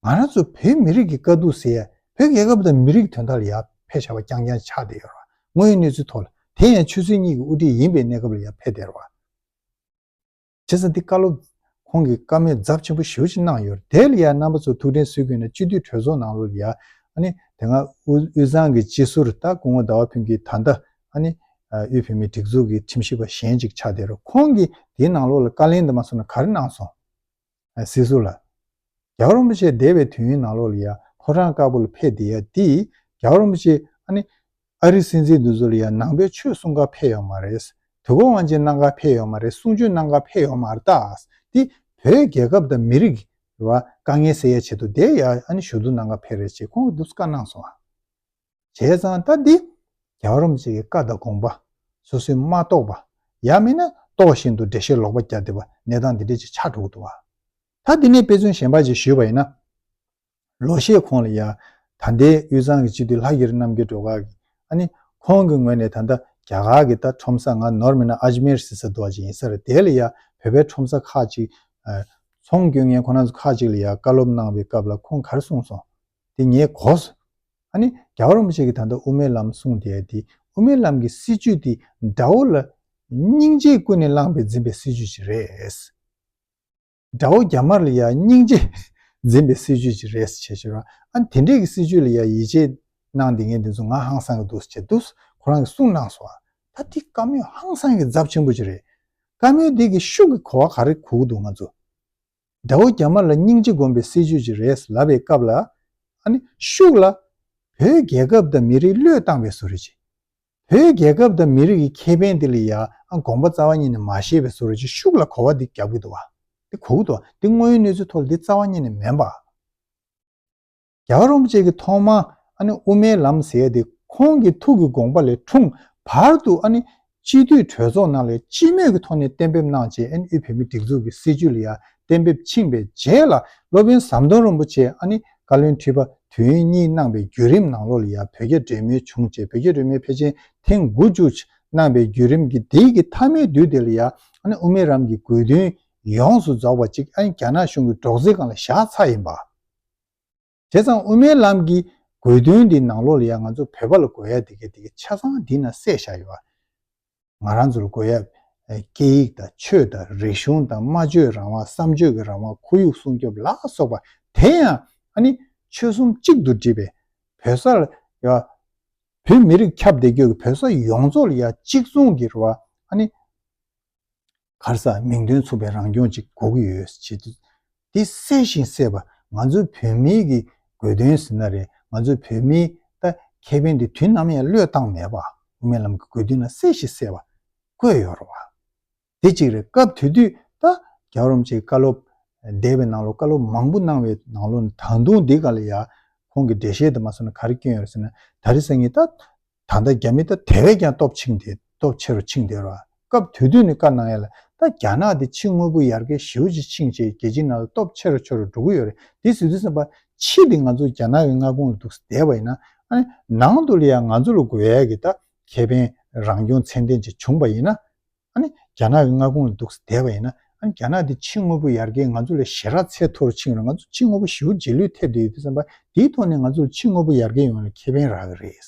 ང་རང་ཚོ་བོད་མི་རིགས་ཀྱི་དཀའ་སྡུག་སེལ་ཡ་བོད་རྒྱལ་ཁབ་དང་མི་རིགས་དོན་དག་ལ་ཡ་ཕེབས་བཞག་པ་རྐྱང་རྐྱང་ཆགས་བསྡད་ཡོད་རེད་པ། དངོས་ཡོད་གནས་ཚུལ་ཐོག་ལ་དེ་ཡང་ཆོས་སྲིད་གཉིས་ཀྱི་དབུ་ཁྲིད་ཡིན་པའི་གནས་སྐབས་ལ་ཡ་ཕེབས་བསྡད་རེད་པ། བྱས་ཙང་འདི་བཀའ་སློབ་ཁོང་གིས་བཀའ་མོལ་ཚབས་ཆེན་པོ་ཞེ་པོ་ཅིག་གནང་ཡོད་རེད། དེ་ལ་ཡ་རྣམ་པ་ཚོ་ཐུགས་དྲན་གསོ་གི་ཡོད་ན་སྤྱི་འཐུས་གྲོས་ཚོགས་ནང་ལོགས་ལ་ཡ་ཨ་ནི་དེ་སྔ་དབུས་དབུས་གཙང་གི་སྤྱི་ཟུར་ད་སྐུ་ངོ་ཟླ་བ་ཕུན་སྐྱིད་ད་ལྟ་ཨ་ནི་དབུས་བོད་མིའི་སྒྲིག་འཛུགས་ཀྱི་ཁྲིམས་ཞིབ་པ་གཞན་ཅིག་ཆགས་བསྡད་རེད། ཁོང་གིས་དེའི་ནང་ལོགས་ལ་བཀའ་ལན་འདི་མ་སོང་ན་ག་རེ་གནང་སོང་། ཨ་སྲིད་ཟུར་ལ། རྒྱལ་བ་རིན་པོ་ཆེ་འདས་པའི་དུས་ཡུན་ནང་ལོགས་ལ་ཡ་ཕོ་བྲང་དཀར་པོ་ལ་ཕེབས་བསྡད་ཡ་དེ་རྒྱལ་བ་རིན་པོ་ཆེ་ཨ་ནི་ཨ་རི་སྲིད་འཛིན་འདི་ཚོ་ལ་ཡ་ནང་པའི་ཆོས་གསུང་གར་ཕེབས་ཡོད་མ་རེད། དུས་འཁོར་དབང་ཆེན་གནང་གར་ཕེབས་ཡོད་མ་རེད། གསུང་ཆོས་གནང་གར་ཕེབས་ཡོད་མ་རེད། ད་འདི་བོད་རྒྱལ་ཁབ་དང་མི་རིགས་རེད་པ། དཀའ་ངལ་སེལ་ཡ་ཆེད་དུ་དེ་ཡ་ཨ་ནི་ཞུ་གཏུག་གནང་གར་ཕེབས་རེད་ཅེས་ཁོང་གིས་འདུག་བཀའ་གནང་སོང་ཨ། བྱས་ཙང་ད་འདི་རྒྱལ་བ་རིན་པོ་ཆེ་གི་བཀའ་དང་དགོངས་པ་སོ་སོས་མ་རྟོགས་པ། ཡང་མིན་ན་རྟོགས་བཞིན་དུ་འགྲེལ་བཤད་ལོག་པ་རྒྱག་བསྡད་པ་གནས་སྟངས་འདི་འདྲས་ཅིག་ཆགས་འགྲོ་གི་འདུག་བ། ད་འདི་ནས་དཔེ་མཚོན་གཞན་པ་ཅིག་ཞུས་པ་ཡིན་ན། ལོ་ཤས་གོང་ལ་ཡ་ད་ལྟའི་དབུས་གཙང་གི་སྤྱི་འཐུས་ལྷ་དགེ་རིན་རྣམ་རྒྱལ་སྒྲོལ་དཀར་གྱིས་ཨ་ནི་ཁོང་གི་ངོས་ནས་ད་ལྟ་རྒྱ་གར་གྱི་ད་ཁྲོམ་ས་ང་ནོར་མེད་ན་ཨཇ་མེར་ཟེར་ས་འདུག་བ་ཅིག་ཡིན་ས་རེད། དེ་ལ་ཡ་བོད་པའི་ཁྲོམ་ས་ཁག་ཅིག་ཚོང་སྐྱོན་མཁན་ཁོ་རང་ཚོ་ཁག་ཅིག་ལ་ཡ་བཀའ་སློབ་གནང་བའི་སྐབས་ལ་ཁོང་ག་རེ་གསུངས་སོང་། དེ་ངས་གོ་སོང་། ཨ་ནི་རྒྱལ་བ་རིན་པོ་ཆེ་གིས་ད་ལྟ་དབུ་མའི་ལམ་གསུངས་བསྡད་དེ་དབུ་མའི་ལམ་གྱི་སྲིད་བྱུས་དེ་དགྲ་བོ་ལ་སྙིང་རྗེ་ཀུན་ནས་བསླངས་པའི་འཛིན་པའི་སྲིད་བྱུས་ཅིག་རེད། དགྲ་བོ་རྒྱ་དམར་ལ་ཡང་སྙིང་རྗེ་འཛིན་པའི་སྲིད་བྱུས་ཅིག་རེད་ཟེར་བྱས་ཤོད་ར། ཨ་ནི་དེ་འདྲས་ཀྱི་སྲིད་བྱུས་ལ་ཡང་ཡིད་ཆེས་གནང་བསྡད་མཁན་དེ་ཚོ་ང་ཧང་སང་གི་འདུག་ཟེར་བྱས་འདུག་ཁོ་རང་གིས་གསུངས་གནང་སོང་ཨ། ད་དེ་བཀའ་མོལ་ཧང་སང་གི་ཚབས་ཆེན་པོ་ཅིག་རེད། བཀའ་མོལ་འདི་གི་ཤུགས་ཀྱི་གོ་བ་ག་རེ་གོ་གི་འདུག་ང་ཚོ། དགྲ་བོ་རྒྱ་དམར་ལ་སྙིང་རྗེ་སྒོམ་པའི་སྲིད་བྱུས་ཅིག་རེད་ལབ་པའི་སྐབས་ལ། ཨ་ནི་ཤུགས་ལ། བོད་རྒྱལ་ཁབ་དང་མི་རིགས་བློས་བཏང་བའི་བཟོ་འདྲ་ཅིག་བོད་རྒྱལ་ཁབ་དང་མི་རིགས་ཀྱི་ཁེ་ཕན་དེ་ལ་ཡ་ཨ་དགོངས་པ་རྩ་བ་ཉིད་ནས་མ་བཞེས་པའི་བཟོ་འདྲ་ཅིག་ཤུགས་ལ་གོ་བ་འདི་རྒྱབ་ཀྱི་འདུག་བ། འདི་གོ་གི་འདུག་བ། འདི་དངོས་ཡོད་གནས་ཚུལ་ཐོག་ལ་འདི་རྩ་བ་ཉིད་ནས་མིན་པ། རྒྱལ་བ་རིན་པོ་ཆེ་གིས་ཐོག་མར་ཨ་ནི་དབུ་མའི་ལམ་ཟེར་ཡ་དེ་ཁོང་གི་ཐུགས་ཀྱི་དགོངས་པ་ལས་འཁྲུངས་བར་དུ་ཨ་ནི་སྤྱི་འཐུས་གྲོས་ཚོགས་ནང་ལ་སྤྱི་མོས་ཀྱི་ཐོག་ནས་གཏན་འབེབས་གནང་རྗེས་ཨ་ནི་དབུས་བོད་མིའི་སྒྲིག་འཛུགས་ཀྱི་སྲིད་བྱུས་ལ་ཡང་གཏན་འབེབས་ཕྱིན་པའི་རྗེས་ལ་སློབ་དཔོན་ཟམ་གདོང་རིན་པོ་ཆེ་ཨ་ནི་བཀའ་བློན་ཁྲི་པ་དུས་ཡུན་གཉིས་གནང་བའི་བརྒྱུད་རིམ་ནང་ལོགས་ལ་ཡང་བོད་རྒྱ་འབྲེལ་མོལ་བྱུང་རྗེས་བོད་རྒྱ་འབྲེལ་མོལ་ཕལ་ཆེར་ཐེངས་དགུ་བཅུ་གནང་བའི་བརྒྱུད་རིམ་གྱི་དེའི་གི་མཐའ་མའི་དུས་དེ་ལ་ཡང་ཨ་ནི་དབུ་མའི་ལམ་གྱི་དགོས་འདུན་ཡོངས་སུ་རྫོགས་པ་ཅིག་ཨ་ནི་རྒྱ་ནག་གཞུང་གི་སྒྲོག་འཛིན་སྒང་ལ་བཞག་ཚར་ཡིན་པ། བྱས་ཙང་དབུ་མའི་ལམ་གྱི་དགོས་འདུན་འདི་ནང་ལོགས་ལ་ཡང་ང་ཚོ་བོད་པ་ལ་དགོས་ཡ་དེ་གའི་དེ་གའི་ཆ་ཚང་འདི་ན་གསལ་བཞག་ཡོད། ང་རང་ཚོ་ལ་དགོས་ཡ་སྐད་ཡིག་དང་ཆོས་དང་རིག་གཞུང་དང་སྨྲ་བརྗོད་རང་དབང་བསམ་བརྗོད་ཀྱི་རང་དབང་ཁོར་ཡུག་སྲུང་སྐྱོབ་ལ་སོགས་པ་དེ་ཡང་ཨ་ནི་ཆོལ་གསུམ་གཅིག་ཏུ་སྒྲིལ་བའི་བོད་ས་ལ་ཡ་བོད་མི་རིགས་ཁྱབ་བསྡད་རྒྱུ་གི་བོད་ས་ཡོངས་རྫོགས་ལ་ཡ་གཅིག་མཚུངས་ཀྱི་རེད་བ་ཨ་ནི། ག་རེ་ཟེར་མིང་དོན་མཚུངས་པའི་རང་སྐྱོང་ཅིག་དགོས་ཀྱི་ཡོད་ཅེས་དུས། འདི་གསལ་ཞིང་གསལ་བ་ང་ཚོའི་བོད་མིའི་གི་དགོས་དོན་ཟེར་ན་རེད། ང་ཚོའི་བོད་མིའི་ད་ཁེ་ཕན་འདི་དུས་ནམ་ཡང་བློས་བཏང་མེད་པ། དབུ་མའི་ལམ་གྱི་དགོས་འདུན་ལ་གསལ་ཞིང་གསལ་བ་བཀོད་ཡོད་རེད་བ། དེ་གཅིག་རེད། སྐབས་དེ་དུས་ད་རྒྱལ་བ་རིན་པོ་ཆེའི་བཀའ་སློབ་འདས་པའི་ནང་ལོགས་བཀའ་སློབ་མང་པོ་གནང་བའི་ནང་ལོགས་ནས་ད་དུང་འདི་ག་ལ་ཡ་ཁོང་གི་འགྲེལ་བཤད་དུ་མ་སོང་ན་ག་རེ་སྐྱོན་ཡོད་ཟེར་ན་ད་རེས་སང་ཉིན་ད། ད་ལྟ་རྒྱ་མི་ད་དེ་བས་ཀྱང་སྟོབས་ཆེན་དེ་སྟོབས་ཆེ་རུ་ཕྱིན་བསྡད་ར། སྐབས་དེ་དུས་ནས་བཀའ་གནང་ཡ་ལ་ད་རྒྱ་ནག་དེ་ཕྱི་དངོས་པོ་ཡར་རྒྱས་ཞེ་པོ་ཅིག་ཕྱིན་བྱས་རྒྱལ་སྤྱིའི་ནང་ལ་སྟོབས་ཆེ་རུ་ཆེ་རུ་འགྲོ་གི་ཡོད་རེད། དེ་ཟེར་དུས་ཙམ་པ་ཕྱི་དེ་ང་ཚོ་རྒྱ་ནག་གི་མངའ་ཁོངས་ལ་འདུག་སེ་བསྡད་པ་ཡིན་ན་ཨ་ནི་ནང་དུ་ལ་ཡང་ང་ཚོ་ལ་དགོས་ཡ་གི་ད་ཁེ་ཕན་རང་སྐྱོང་ཚད་ལྡན་ཅིག་བྱུང་པ་ཡིན་ན་ཨ་ནི་རྒྱ་ནག་གི་མངའ་ཁོངས་ལ་འདུག་སེ་བསྡད་པ་ཡིན་ན་ཨ་ནི་རྒྱ་ནག་དེ་ཕྱི་དངོས་པོ་ཡར་རྒྱས་ང་ཚོ་ལས་ཞེ་དྲག་ཚད་མཐོ་རུ་ཕྱིན་རུང་ང་ཚོ་ཕྱི་དངོས་པོ་ཞེ་པོ་རྗེས་ལུས་ཐེབས་བསྡད་ཡོད་དུས་ཙམ་པ་དེའི་ཐོག་ནས་ང་ཚོ་ལ་ཕྱི་དངོས་པོ་ཡར་རྒྱས་ཡོང་བ་ལ་ཁེ་ཕན་རག་གི་རེད།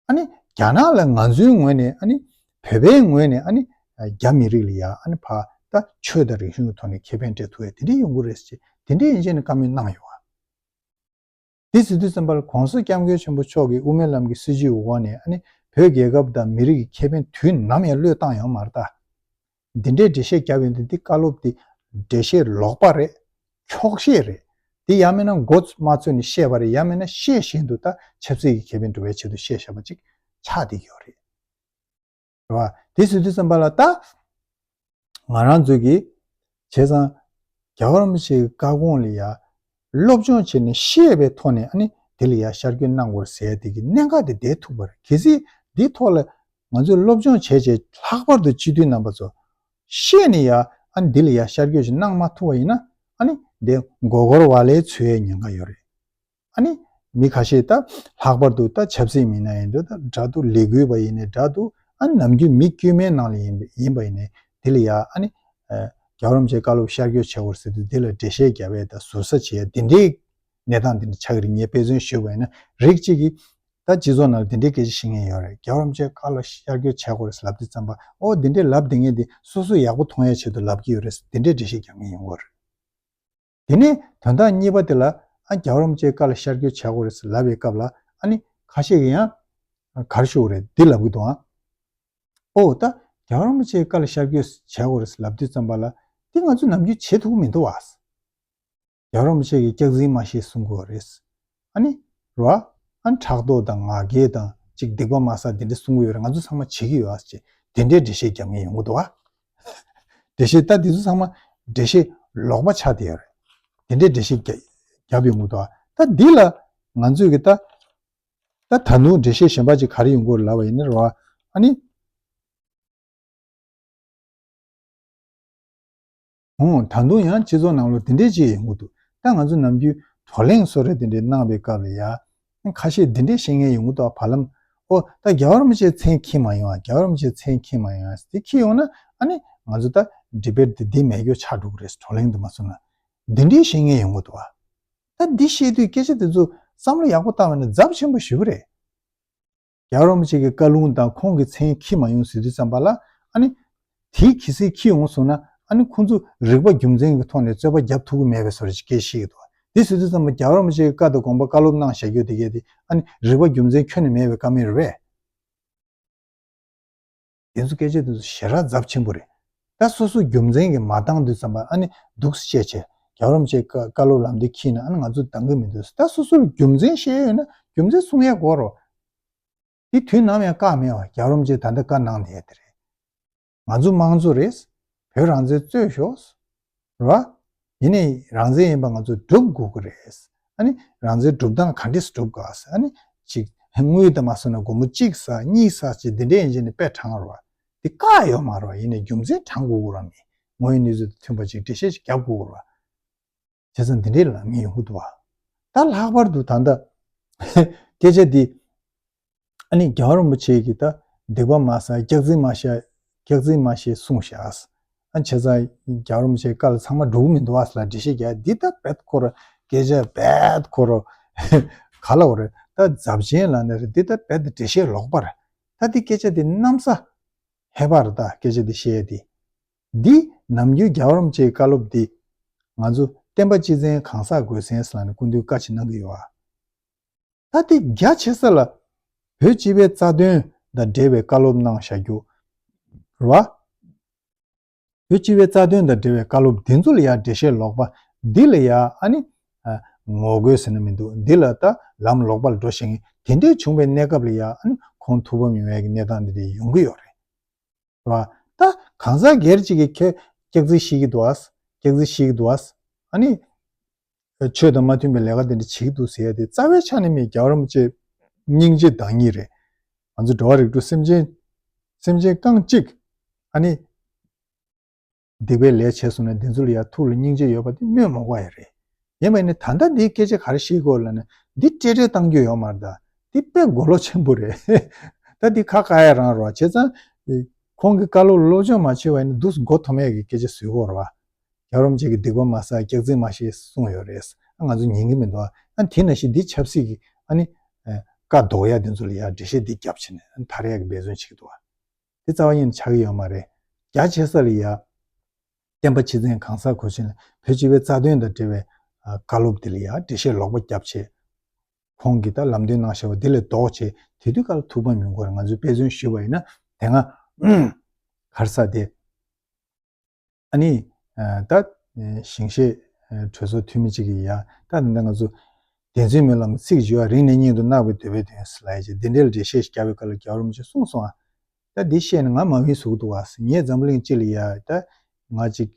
ཨ་ནི་རྒྱ་ནག་ལ་ང་ཚོའི་ངོས་ནས་ཨ་ནི་བོད་པའི་ངོས་ནས་ཨ་ནི་རྒྱ་མི་རིགས་ལ་ཡ་ཨ་ནི་ཕ་ད་ཆོས་དང་རིག་གཞུང་གི་ཐོག་ནས་ཁེ་ཕན་སྤྲད་ཐུབ་ཡ་དེ་འདྲ་ཡོང་གི་རེད་ཟེར་དེ་འདྲ་ཡིན་ཕྱིན་ནས་བཀའ་མོལ་གནང་ཡོད་པ། དེ་ཟེར་དུས་ཙམ་པར་༸གོང་ས་༸སྐྱབས་མགོན་ཆེན་པོ་མཆོག་གིས་དབུ་མའི་ལམ་གྱི་སྲིད་བྱུས་འོག་ནས་ཨ་ནི་བོད་རྒྱལ་ཁབ་དང་མི་རིགས་ཀྱི་ཁེ་ཕན་དུས་ནམ་ཡང་བློས་བཏང་ཡོད་མ་རེད་ད། འདི་འདྲའི་འགྲེལ་བཤད་བརྒྱབ་ཡོང་དུས་འདི་བཀའ་སློབ་འདི་འགྲེལ་བཤད་ལོག་པ་རེད། འཁྱོག་བཤད་རེད། འདི་ཡང་མིན་ན་མགོ་མ་ཚོས་ནས་བཤད་པ་རེད། ཡང་མིན་ན་བཤད་བཞིན་དུ་ད་ཆབ་སྲིད་ཀྱི་ཁེ་ཕན་སྒྲུབ་པའི་ཆེད་དུ་བཤད་བཞག་པ་ཅིག་ཆགས་བསྡད་ཀྱི་ཡོད་རེད། རེད་བ། དེ་ཟེར་དུས་ཙམ་པ་ལ་ད་ང་རང་ཚོས་ཀྱིས་བྱས་ཙང་རྒྱལ་བ་རིན་པོ་ཆེའི་བཀའ་དགོངས་ལ་ཡ་སློབ་སྦྱོང་བྱས་ནས་ཤེས་པའི་ཐོག་ནས་ཨ་ནི་དེ་ལ་ཡ་ཤར་བསྐྱོད་གནང་དགོས་ཟེར་དེ་གི་གནད་འགག་དེ་བསྡད་ཐུབ་པ་རེད། གལ་སྲིད་འདིའི་ཐོག་ལ་ང་ཚོས་སློབ་སྦྱོང་བྱས་རྗེས་ལྷག་པར་དུ་སྤྱི་འཐུས་རྣམ་པ་ཚོ་ཤེས་ནས་ཡ་ཨ་ནི་འདི་ལ་ཡ་ཤར་བསྐྱོད་ཅིག་གནང་མ་ཐུབ་པ་ཡིན་ན་ཨ་ནི་འདི་མགོ་སྐོར་བ་ལས་ཚུད་ཡའི་ཉེན་ཁ་ཡོད་རེད། ཨ་ནི་མི་ཁ་ཤས་ད་ལྷག་པར་དུ་ད་ཆབ་སྲིད་མི་སྣ་ཡིན་འདུག་ད་འདྲ་འདུག་ལས་འགུལ་བ་ཡིན་ནའི་འདྲ་འདུག་ཨ་ནི་ནམ་རྒྱུན་མི་དཀྱུས་མའི་ནང་ལ་ཡིན་པ་ཡིན་པ་ཡིན་ནའི་དེ་ལ་ཡ་ཨ་ནི་རྒྱལ་བ་རིན་པོ་ཆེའི་བཀའ་སློབ་ཤར་བསྐྱོད་བྱེད་དགོས་ཟེར་དུས་དེ་ལ་འགྲེལ་བཤད་རྒྱབ་ཡས་དང་ཟུར་ཟ་བྱེད་ཡས་དེ་འདྲའི་གནས་སྟངས་དེ་འདྲ་ཆགས་ཀྱི་རེད། ངས་དཔེ་མཚོན་ཞུས་པ་ཡིན་ན་རིགས་གཅིག་གིས་ད་སྤྱི་ཚོགས་ནང་ལ་དེ་འདྲའི་སྐད་ཆ་བཤད་མཁན་ཡོད་རེད། རྒྱལ་བ་རིན་པོ་ཆེའི་བཀའ་སློབ་ཤར་བསྐྱོད་བྱེད་དགོས་རེད་ལབ་དུས་ཙམ་པ་ཨོ་དེ་འདྲའི་ལབ་བསྡད་མཁན་དེ་སོ་སོ་ཡག་པོ་མཐོང་ཡས་ཆེད་དུ་ལབ་ཀྱི་ཡོད་རེད་དེ་འདྲའི་འགྲེལ་བཤད་རྒྱབ་མཁན་ཡོང་གི་རེད། དེ་ནས་དོན་དག་གཉིས་པ་དེ་ལ་ཨ་རྒྱལ་བ་རིན་པོ་ཆེའི་བཀའ་ལ་ཤར་བསྐྱོད་བྱ་དགོས་རེད་ཟེར་ལབ་པའི་སྐབས་ལ་ཨ་ནི་ཁ་ཤས་ཀྱིས་ཡང་ག་རེ་ཞུ་དགོས་རེད་འདི་ལབ་ཀྱི་འདུག་ཨ། ཨོ་ད་རྒྱལ་བ་རིན་པོ་ཆེའི་བཀའ་ལ་ཤར་བསྐྱོད་བྱ་དགོས་རེད་ཟེར་ལབ་དུས་ཙམ་པ་ལ་འདི་ང་ཚོས་ནམ་རྒྱུན་བྱེད་ཐུབ་ཀྱི་མི་འདུག་ཨ། རྒྱལ་བ་རིན་པོ་ཆེ་གིས་སྐྱག་རྫུན་མ་བཤད་གསུང་གི་ཡོད་རེད། ཨ་ནི་རོ། ཨ་ནི་ཕྲག་དོག་དང་ང་རྒྱལ་དང་ཅིག་སྡིག་པ་མ་བསགས་དེ་འདྲ་གསུང་གི་ཡོད་རེད། ང་ཚོ་ཚང་མ་བྱེད་ཀྱི་ཡོད་ཨ་ཅེ་དེ་འདྲའི་འགྲེལ་བཤད་རྒྱབ་མཁན་ཡོང་གི་འདུག་ཨ། འགྲེལ་བཤད་ད་འདི་ཚོ་ཚང་མ་འགྲེལ་བཤད་ལོག་པ་ཆགས་བསྡད་ཡོད་རེད། དེ་འདྲའི་འགྲེལ་བཤད་རྒྱ་རྒྱབ་ཡོང་གི་འདུག་ཨ། ད་འདི་ལ་ང་ཚོས་ཀྱི་ད་ད་ད་དུང་འགྲེལ་བཤད་གཞན་པ་ཅིག་ག་རེ་ཡོང་གི་ཡོད་ལབ་པ་ཡིན་ན་རོ། ཨ་ནི། ཨོ། ད་དུང་ཡང་སྤྱི་ཚོགས་ནང་ལོགས་དེ་འདྲས་ཅིག་ཡོང་གི་འདུག་ད་ང་ཚོ་ནམ་རྒྱུན་བགྲོ་གླེང་སོགས་རེ་དེ་འདྲས་གནང་བའི་སྐབས་ལ་ཡ། ཁ་ཤས་དེ་འདྲས་བཤད་མཁན་ཡོང་གི་འདུག་བར་ལམ། ཨོ། ད་རྒྱལ་བ་རིན་པོ་ཆེའི་མཚན་འཁྱེར་མ་ཡོང་ཨ། རྒྱལ་བ་རིན་པོ་ཆེའི་མཚན་འཁྱེར་མ་ཡོང་ཨ། དེ་འཁྱེར་ཡོང་ན་ཨ་ནི་ང་ཚོ་ད་ཌི་བེཊ་དེ་འདི་མེད་རྒྱུ་ཆགས་འགྲོ་གི་རེད། བགྲོ་གླེང་དུ་མ་སོང་ན། དེ་འདྲས་བཤད་མཁན་ཡོང་གི་འདུག་ཨ། ད་འདི་བཤད་དུས་སྐད་ཆ་དེ་ཚོ་བསམ་བློ་ཡག་པོ་བཏང་བ་ན་རྫབ་ཆེན་པོ་ཞིག་རེད། རྒྱལ་བ་རིན་པོ་ཆེ་གི་བཀའ་ལུང་དང་ཁོང་གི་མཚན་འཁྱེར་མ་ཡོང་ཟེར་དུས་ཙམ་པ་ལ་ཨ་ནི། དེའི་གལ་སྲིད་འཁྱེར་ཡོང་སོང་ན་ཨ་ནི་ཁོང་ཚོ་རིག་པ་རྒྱུ་མཚན་གྱི་ཐོག་ནས་རྩོད་པ་རྒྱབ་ཐུབ་ཀྱི་མེད་པའི་བཟོ་འདྲ་ཅིག་སྐད་བཤད་ཀྱི་འདུག་དེ་ཟེར་དུས་ཙམ་པ་རྒྱལ་བ་རིན་པོ་ཆེ་གི་བཀའ་དང་དགོངས་པ་བཀའ་སློབ་གནང་བཞག་རྒྱུ་དེ་གས་དེ་ཨ་ནི་རིག་པ་རྒྱུ་མཚན་ཁྱོན་ནས་མེད་པའི་བཀའ་མོལ་རེད་པས། དེ་ཚོ་སྐད་ཆ་དེ་ཚོ་ཞེ་དྲག་རྫབ་ཆེན་པོ་རེད། ད་སོ་སོ་རྒྱུ་མཚན་གྱིས་མ་བཏང་དུས་ཙམ་པ་ཨ་ནི་འདུག་སེ་བཤད་བྱས། རྒྱལ་བ་རིན་པོ་ཆེའི་བཀའ་བཀའ་སློབ་ལམ་སྟོན་འཁྱེར་ན་ཨ་ནི་ང་ཚོ་འདང་གི་མི་འདུག་ད་སོ་སོར་རྒྱུ་མཚན་བཤད་ཡོད་ན་རྒྱུ་མཚན་གསུང་ཡ་དགོས་རོགས། འདི་དུས་ནམ་ཡང་བཀག་མེད་པ་རྒྱལ་བ་རིན་པོ་ཆེས་ད་ལྟ་བཀའ་གནང་བསྡད་དེ་རེད། ང་ཚོ་དམངས་གཙོ་རེད། བོད་རང་བཙན་རྩོད་ཤོག་རེད་བ། ཡིན་ནའི་རང་བཙན་ཡིན་པ་ང་ཚོ་སྒྲུབ་དགོས་ཀྱི་རེད། ཨ་ནི་རང་བཙན་སྒྲུབ་སྟངས་ག་འདྲས་སྒྲུབ་དགོས། ཨ་ནི་ཅིག་དངུལ་དང་མ་སོང་ན་སྒོར་མོ་གཅིག་ཟ་གཉིས་ཟ་ཅིག་འདི་འདྲས་ཡིན་ཅིག་ནི་དཔེ་དྲང་རེད་བ། འདི་བཀག་ཡོད་མ་རེད་བ། ཡིན་ནའི་རྒྱུ་མཚན་དྲང་དགོས་ཀྱི་རེད་བ། མི་དངོས་ཡོད་གནས་ཚུལ་དང་མཐུན་པ་ཅིག་འགྲེལ་བཤད་ཅིག་རྒྱབ་དགོས་ཀྱི་རེད་བ། བྱས་ཙང་འདི་འདྲའི་ལངས་མཁན་ཡོང་གི་འདུག་བ། ད་ལྷག་པར་དུ་ད་ལྟ་སྐད་ཆ་འདི་ཨ་ནི་རྒྱལ་བ་རིན་པོ་ཆེ་གིས་ད་སྡིག་པ་མ་བསགས་སྐྱག་རྫུན་མ་བཤད་སྐྱག་རྫུན་མ་བཤད་གསུངས་བཞག་ཨ་བྱས་ཙང་རྒྱལ་བ་རིན་པོ་ཆེའི་བཀའ་ལ་ཚང་མ་འགྲོ་གི་མི་འདུག་བ་ཟེར་ལ་འགྲེལ་བཤད་རྒྱག་འདི་ད་རྦད་ཁོ་ར་སྐད་ཆ་རྦད་ཁོ་ར་ག་ལ་འོ་རེད། ད་རྫབ་ཆེན་ལ་ནི་རེད། འདི་ད་རྦད་དེ་འགྲེལ་བཤད་ལོག་པ་རེད། ད་འདི་སྐད་ཆ་འདི་གནམ་ས་ཧེ་བག་རེད། ད་སྐད་ཆ་འདི་བཤད་ཡ་འདི། འདི་ནམ་རྒྱུན་རྒྱལ་བ་རིན་པོ་ཆེའི་བཀའ་སློབ་འདི་ང་ཚོ་བསྟན་པ་སྤྱི་བཙན་གང་ཟག་དགོས་ཟེར་ལ་ནི་སྐུ་མདུན་བཀའ་ཅིག་གནང་གི་ཡོད་ཨ། ད་འདི་རྒྱ་ཆེ་ས་ལ་བོད་སྤྱི་པའི་རྩ་དོན་དང་འབྲེལ་བའི་བཀའ་སློབ་གནང་བཞག་རྒྱུ་རེད་བ། བོད་སྤྱི་པའི་རྩ་དོན་དང་འབྲེལ་བའི་བཀའ་སློབ་འདི་ཚོ་ལ་ཡང་འགྲེལ་བཤད་ལོག་པ་འདི་ལ་ཡང་ཨ་ནི་ཨ་ངོ་རྒོལ་ཟེར་ན་མི་འདུག་འདི་ལ་ད་ལམ་ལོག་པ་ལ་འགྲོ་བཞིན་དེ་འདྲའི་བྱུང་བའི་གནས་སྐབས་ལ་ཡང་ཨ་ནི་ཁོང་ཐུགས་ཕམ་ཡོང་ཡ་གི་གནས་སྟངས་འདི་འདྲ་ཡོང་གི་ཡོད་རེད། རེད་བ། ད་གང་ཟག་སྒེར་གཅིག་གིས་ཁྱེད་སྐྱག་རྫུན་བཤད་ཀྱི་འདུག་ཨ། སྐྱག་རྫུན་བཤད་ཀྱི་འདུག་ཨ། ཨ་ནི་ཆོས་དང་མ་མཐུན་པའི་ལས་ཀ་འདི་འདྲ་བྱེད་ཀྱི་འདུག་ཟེར་ཡ་དེ་རྩ་བའི་ཆ་ནས་མི་རྒྱལ་བ་རིན་པོ་ཆེ་སྙིང་རྗེ་བདག་ཉིད་རེད། ང་ཚོ་འགྲོ་བ་རིགས་དྲུག་སེམས་ཅན་སེམས་ཅན་རྐང་གཅིག་ཨ་ནི་སྡིག་པའི་ལས་བྱས་སོང་ན་འདི་ཚོ་ལ་ཡ་ཐུགས་ལ་སྙིང་རྗེ་ཡོད་པ་དེ་སྨོས་མ་དགོས་ཡ་རེད། ཡིན་པ་ཡིན་ན་ད་ལྟ་འདིའི་སྐད་ཆ་ག་རེ་བཤད་དགོས་ལབ་ན་འདི་ཀྲེ་ཀྲེ་བཏང་རྒྱུ་ཡོད་མ་རེད། ད་འདི་དཔེ་མགོ་ལོག་ཆེན་པོ་རེད། ད་འདི་ཁ་བཀག་ཡ་རང་རེད་བ། བྱས་ཙང་ཁོང་གི་བཀའ་སློབ་སློབ་སྦྱོང་མ་བྱས་པ་ཡིན་ན་འདུག་མགོ་འཐོམ་ཡ་གི་སྐད་ཆ་བཟོས་དགོས་རེད་བ། རྒྱལ་བ་རིན་པོ་ཆེ་གི་སྡིག་པ་མ་བསགས་སྐྱག་རྫུན་མ་བཤད་གསུངས་ཡོད་རེད། ཨ་ང་ཚོ་ཉན་གི་མི་འདུག་ཨ་དེ་ནང་བཞིན་འདི་ཆབ་སྲིད་ཀྱི་ཨ་ནི་ཨ་བཀའ་ལྡོག་ཡ་དེ་ཚོ་ལ་ཡ་འགྲེལ་བཤད་འདི་རྒྱབ་བྱས་ནས་ཨ་ནི་ཐར་ཡ་གི་འབད་བརྩོན་བྱེད་ཀྱི་འདུག་ཨ། དེ་རྩ་བ་ཉིད་ནས་ཆགས་ཀྱི་ཡོད་མ་རེད། རྒྱ་ཆེ་ས་ལ་ཡ། བསྟན་པ་སྤྱི་བཙན་གང་ཟག་གོ་ཆེན་ལ་བོད་སྤྱི་པའི་རྩ་དོན་དང་འབྲེལ་བའི་ཨ་བཀའ་སློབ་དེ་ལ་ཡ་འགྲེལ་བཤད་ལོག་པ་བརྒྱབ་བྱས། ཁོང་གིས་ད་ལམ་སྟོན་གནང་བཞག་པ་དེ་ལས་ལྡོག་བྱས་དེ་དུས་སྐབས་ལ་ཐུགས་ཕམ་ཡོང་དགོས་རེད། ང་ཚོས་དཔེ་མཚོན་ཞུས་པ་ཡིན་ན་དེ་སྔ་ག་རེ་ཟེར་དེ། ཨ་ནི་ཨ་ད་ཞིང་གཤེགས་ཨ་གྲོས་ཚོགས་འཐུས་མི་གཅིག་གིས་ཡ་ད་ད་ང་ཚོ་བདེན་ཚིག་སྨོན་ལམ་ཚིག་བརྗོད་པ་རིང་ནས་སྙིང་དུ་བརྣག་པའི་འདོད་པའི་དོན་ལ་ཡ་ཅིག་འདི་འདྲའི་འགྲེལ་བཤད་ཞིག་བརྒྱབ་པའི་སྐབས་ལ་རྒྱལ་བ་རིན་པོ་ཆེས་གསུངས་སོང་ཨ། ད་འདི་བཤད་ནས་ང་མ་འོས་བཟོ་གི་འདུག་བ། ངས་འཛམ་བུ་གླིང་སྤྱི་ལ་ཡ་ད་ང་ཅིག་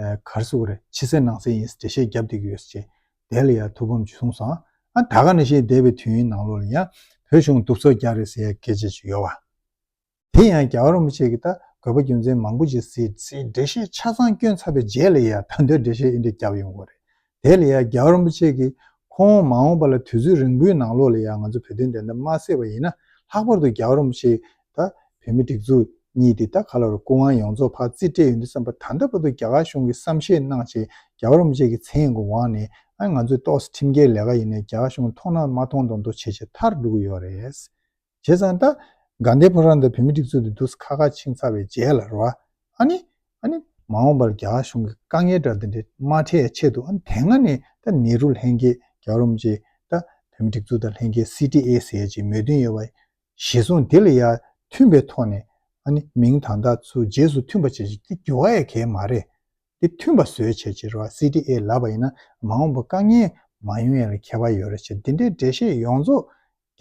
ཨ་ག་རེ་ཟེར་དགོས་རེད། ཕྱི་གསལ་ནང་གསལ་ཡིན་འགྲེལ་བཤད་བརྒྱབ་བསྡད་ཀྱི་ཡོད་ཟེར་བྱས་དེ་ལ་ཡ་ཐུགས་ཕམ་ཅིག་གསུངས་སོང་ཨ། ད་ག་ནང་བཞིན་འདས་པའི་དུས་ཡུན་ནང་ལོགས་ལ་ཡ་བོད་གཞུང་གདུབ་སོ་རྒྱག་རེད་ཟེར་ཡ་སྐད་ཆ་ཅིག་ཡོད་བ། དེ་ཡང་རྒྱལ་བ་རིན་པོ་ཆེ་གིས་ད་དགོས་པ་རྒྱུ་མཚན་མང་པོ་ཅིག་གཟིགས་གཟིགས་འགྲེལ་བཤད་ཆ་ཚང་བསྐྱོན་ཚར་བའི་རྗེས་ལ་ཡ་ད་དུང་འགྲེལ་བཤད་འདི་འདྲ་བརྒྱབ་ཡོང་གི་རེད། དེ་ལ་ཡ་རྒྱལ་བ་རིན་པོ་ཆེ་གིས་ཁོང་མ་འོངས་པ་ལ་དུས་ཚོད་རིང་པོའི་ནང་ལོགས་ལ་ཡ་ང་ཚོ་བོད་དོན་བདེན་མཐའ་མ་གསལ་བ་ཡིན་ན་ལྷག་པར་དུ་རྒྱལ་བ་རིན་པོ་ཆེ་ད་བོད་མི་སྒྲིག་འཛུགས་གཉིས་དེ་ད་ག་ལ་རུ་སྐུ་དབང་ཡོངས་རྫོགས་ཕར་རྩིས་སྤྲད་ཡོང་དུས་ཙམ་པ་ད་ལྟ་བར་དུ་རྒྱ་གར་གཞུང་གིས་བསམ་ཤེས་གནང་བྱས་རྒྱལ་བ་རིན་པོ་ཆེ་གི་མཚན་གྱི་དབང་ནས་ཨ་ང་ཚོས་ཏོག་ཙམ་ཁྲིམས་འགལ་ལས་ཀ་ཡིན་ནའི་རྒྱ་གར་གཞུང་མཐོང་ན་མ་མཐོང་མདོག་མདོག་བྱས་བྱས་མཐར་འགྲོ་གི་ཡོད་རེད། བྱས་ཙང་ད་དགའ་ལྡན་ཕོ་བྲང་དང་བོད་མི་སྒྲིག་འཛུགས་དེ་འདུག་སེ་ཁ་ཁ་ཕྱིན་ཚར་བའི་རྗེས་ལ་རེད་བ། ཨ་ནི་ཨ་ནི་མ་འོངས་པར་རྒྱ་གར་གཞུང་གི་དཀའ་ངལ་འདྲ་དེ་འདྲ་མ་འཕྲད་ཆེད་དུ་ཨ་ནི་དེ་སྔ་ནས་ད་ནེ་རུ་ལྷན་རྒྱས་རྒྱལ་བ་རིན་པོ་ཆེ་ད་བོད་མི་སྒྲིག་འཛུགས་དང་ལྷན་རྒྱས་སི་ཊི་ཨེ་ཟེར་ཡ་ཅིག་མོས་མཐུན་ཡོད་པ་གཞི་བཟུང་དེ་ལ་ཡ་མཐུན་པའི་ཐོག་ནས་ཨ་ནི་མིང་དང་ད་ཚུར་རྗེས་སུ་མཐུན་པ་བྱས་ཅིག་དེ་འགྱུར་བ་ཡ་གལ་མ་རེད། དེ་མཐུན་པ་བཟོས་བྱས་ཅིག་རེད་བ། སི་ཊི་ཨེ་ལབ་པ་ཡིན་ན་མ་འོངས་པ་དཀའ་ངལ་མ་ཡོང་ཡ་ལ་ཁྱད་པར་ཡོད་རེད་ཅེས་འདི་འདྲའི་འགྲེལ་བཤད་ཡོངས་རྫོགས་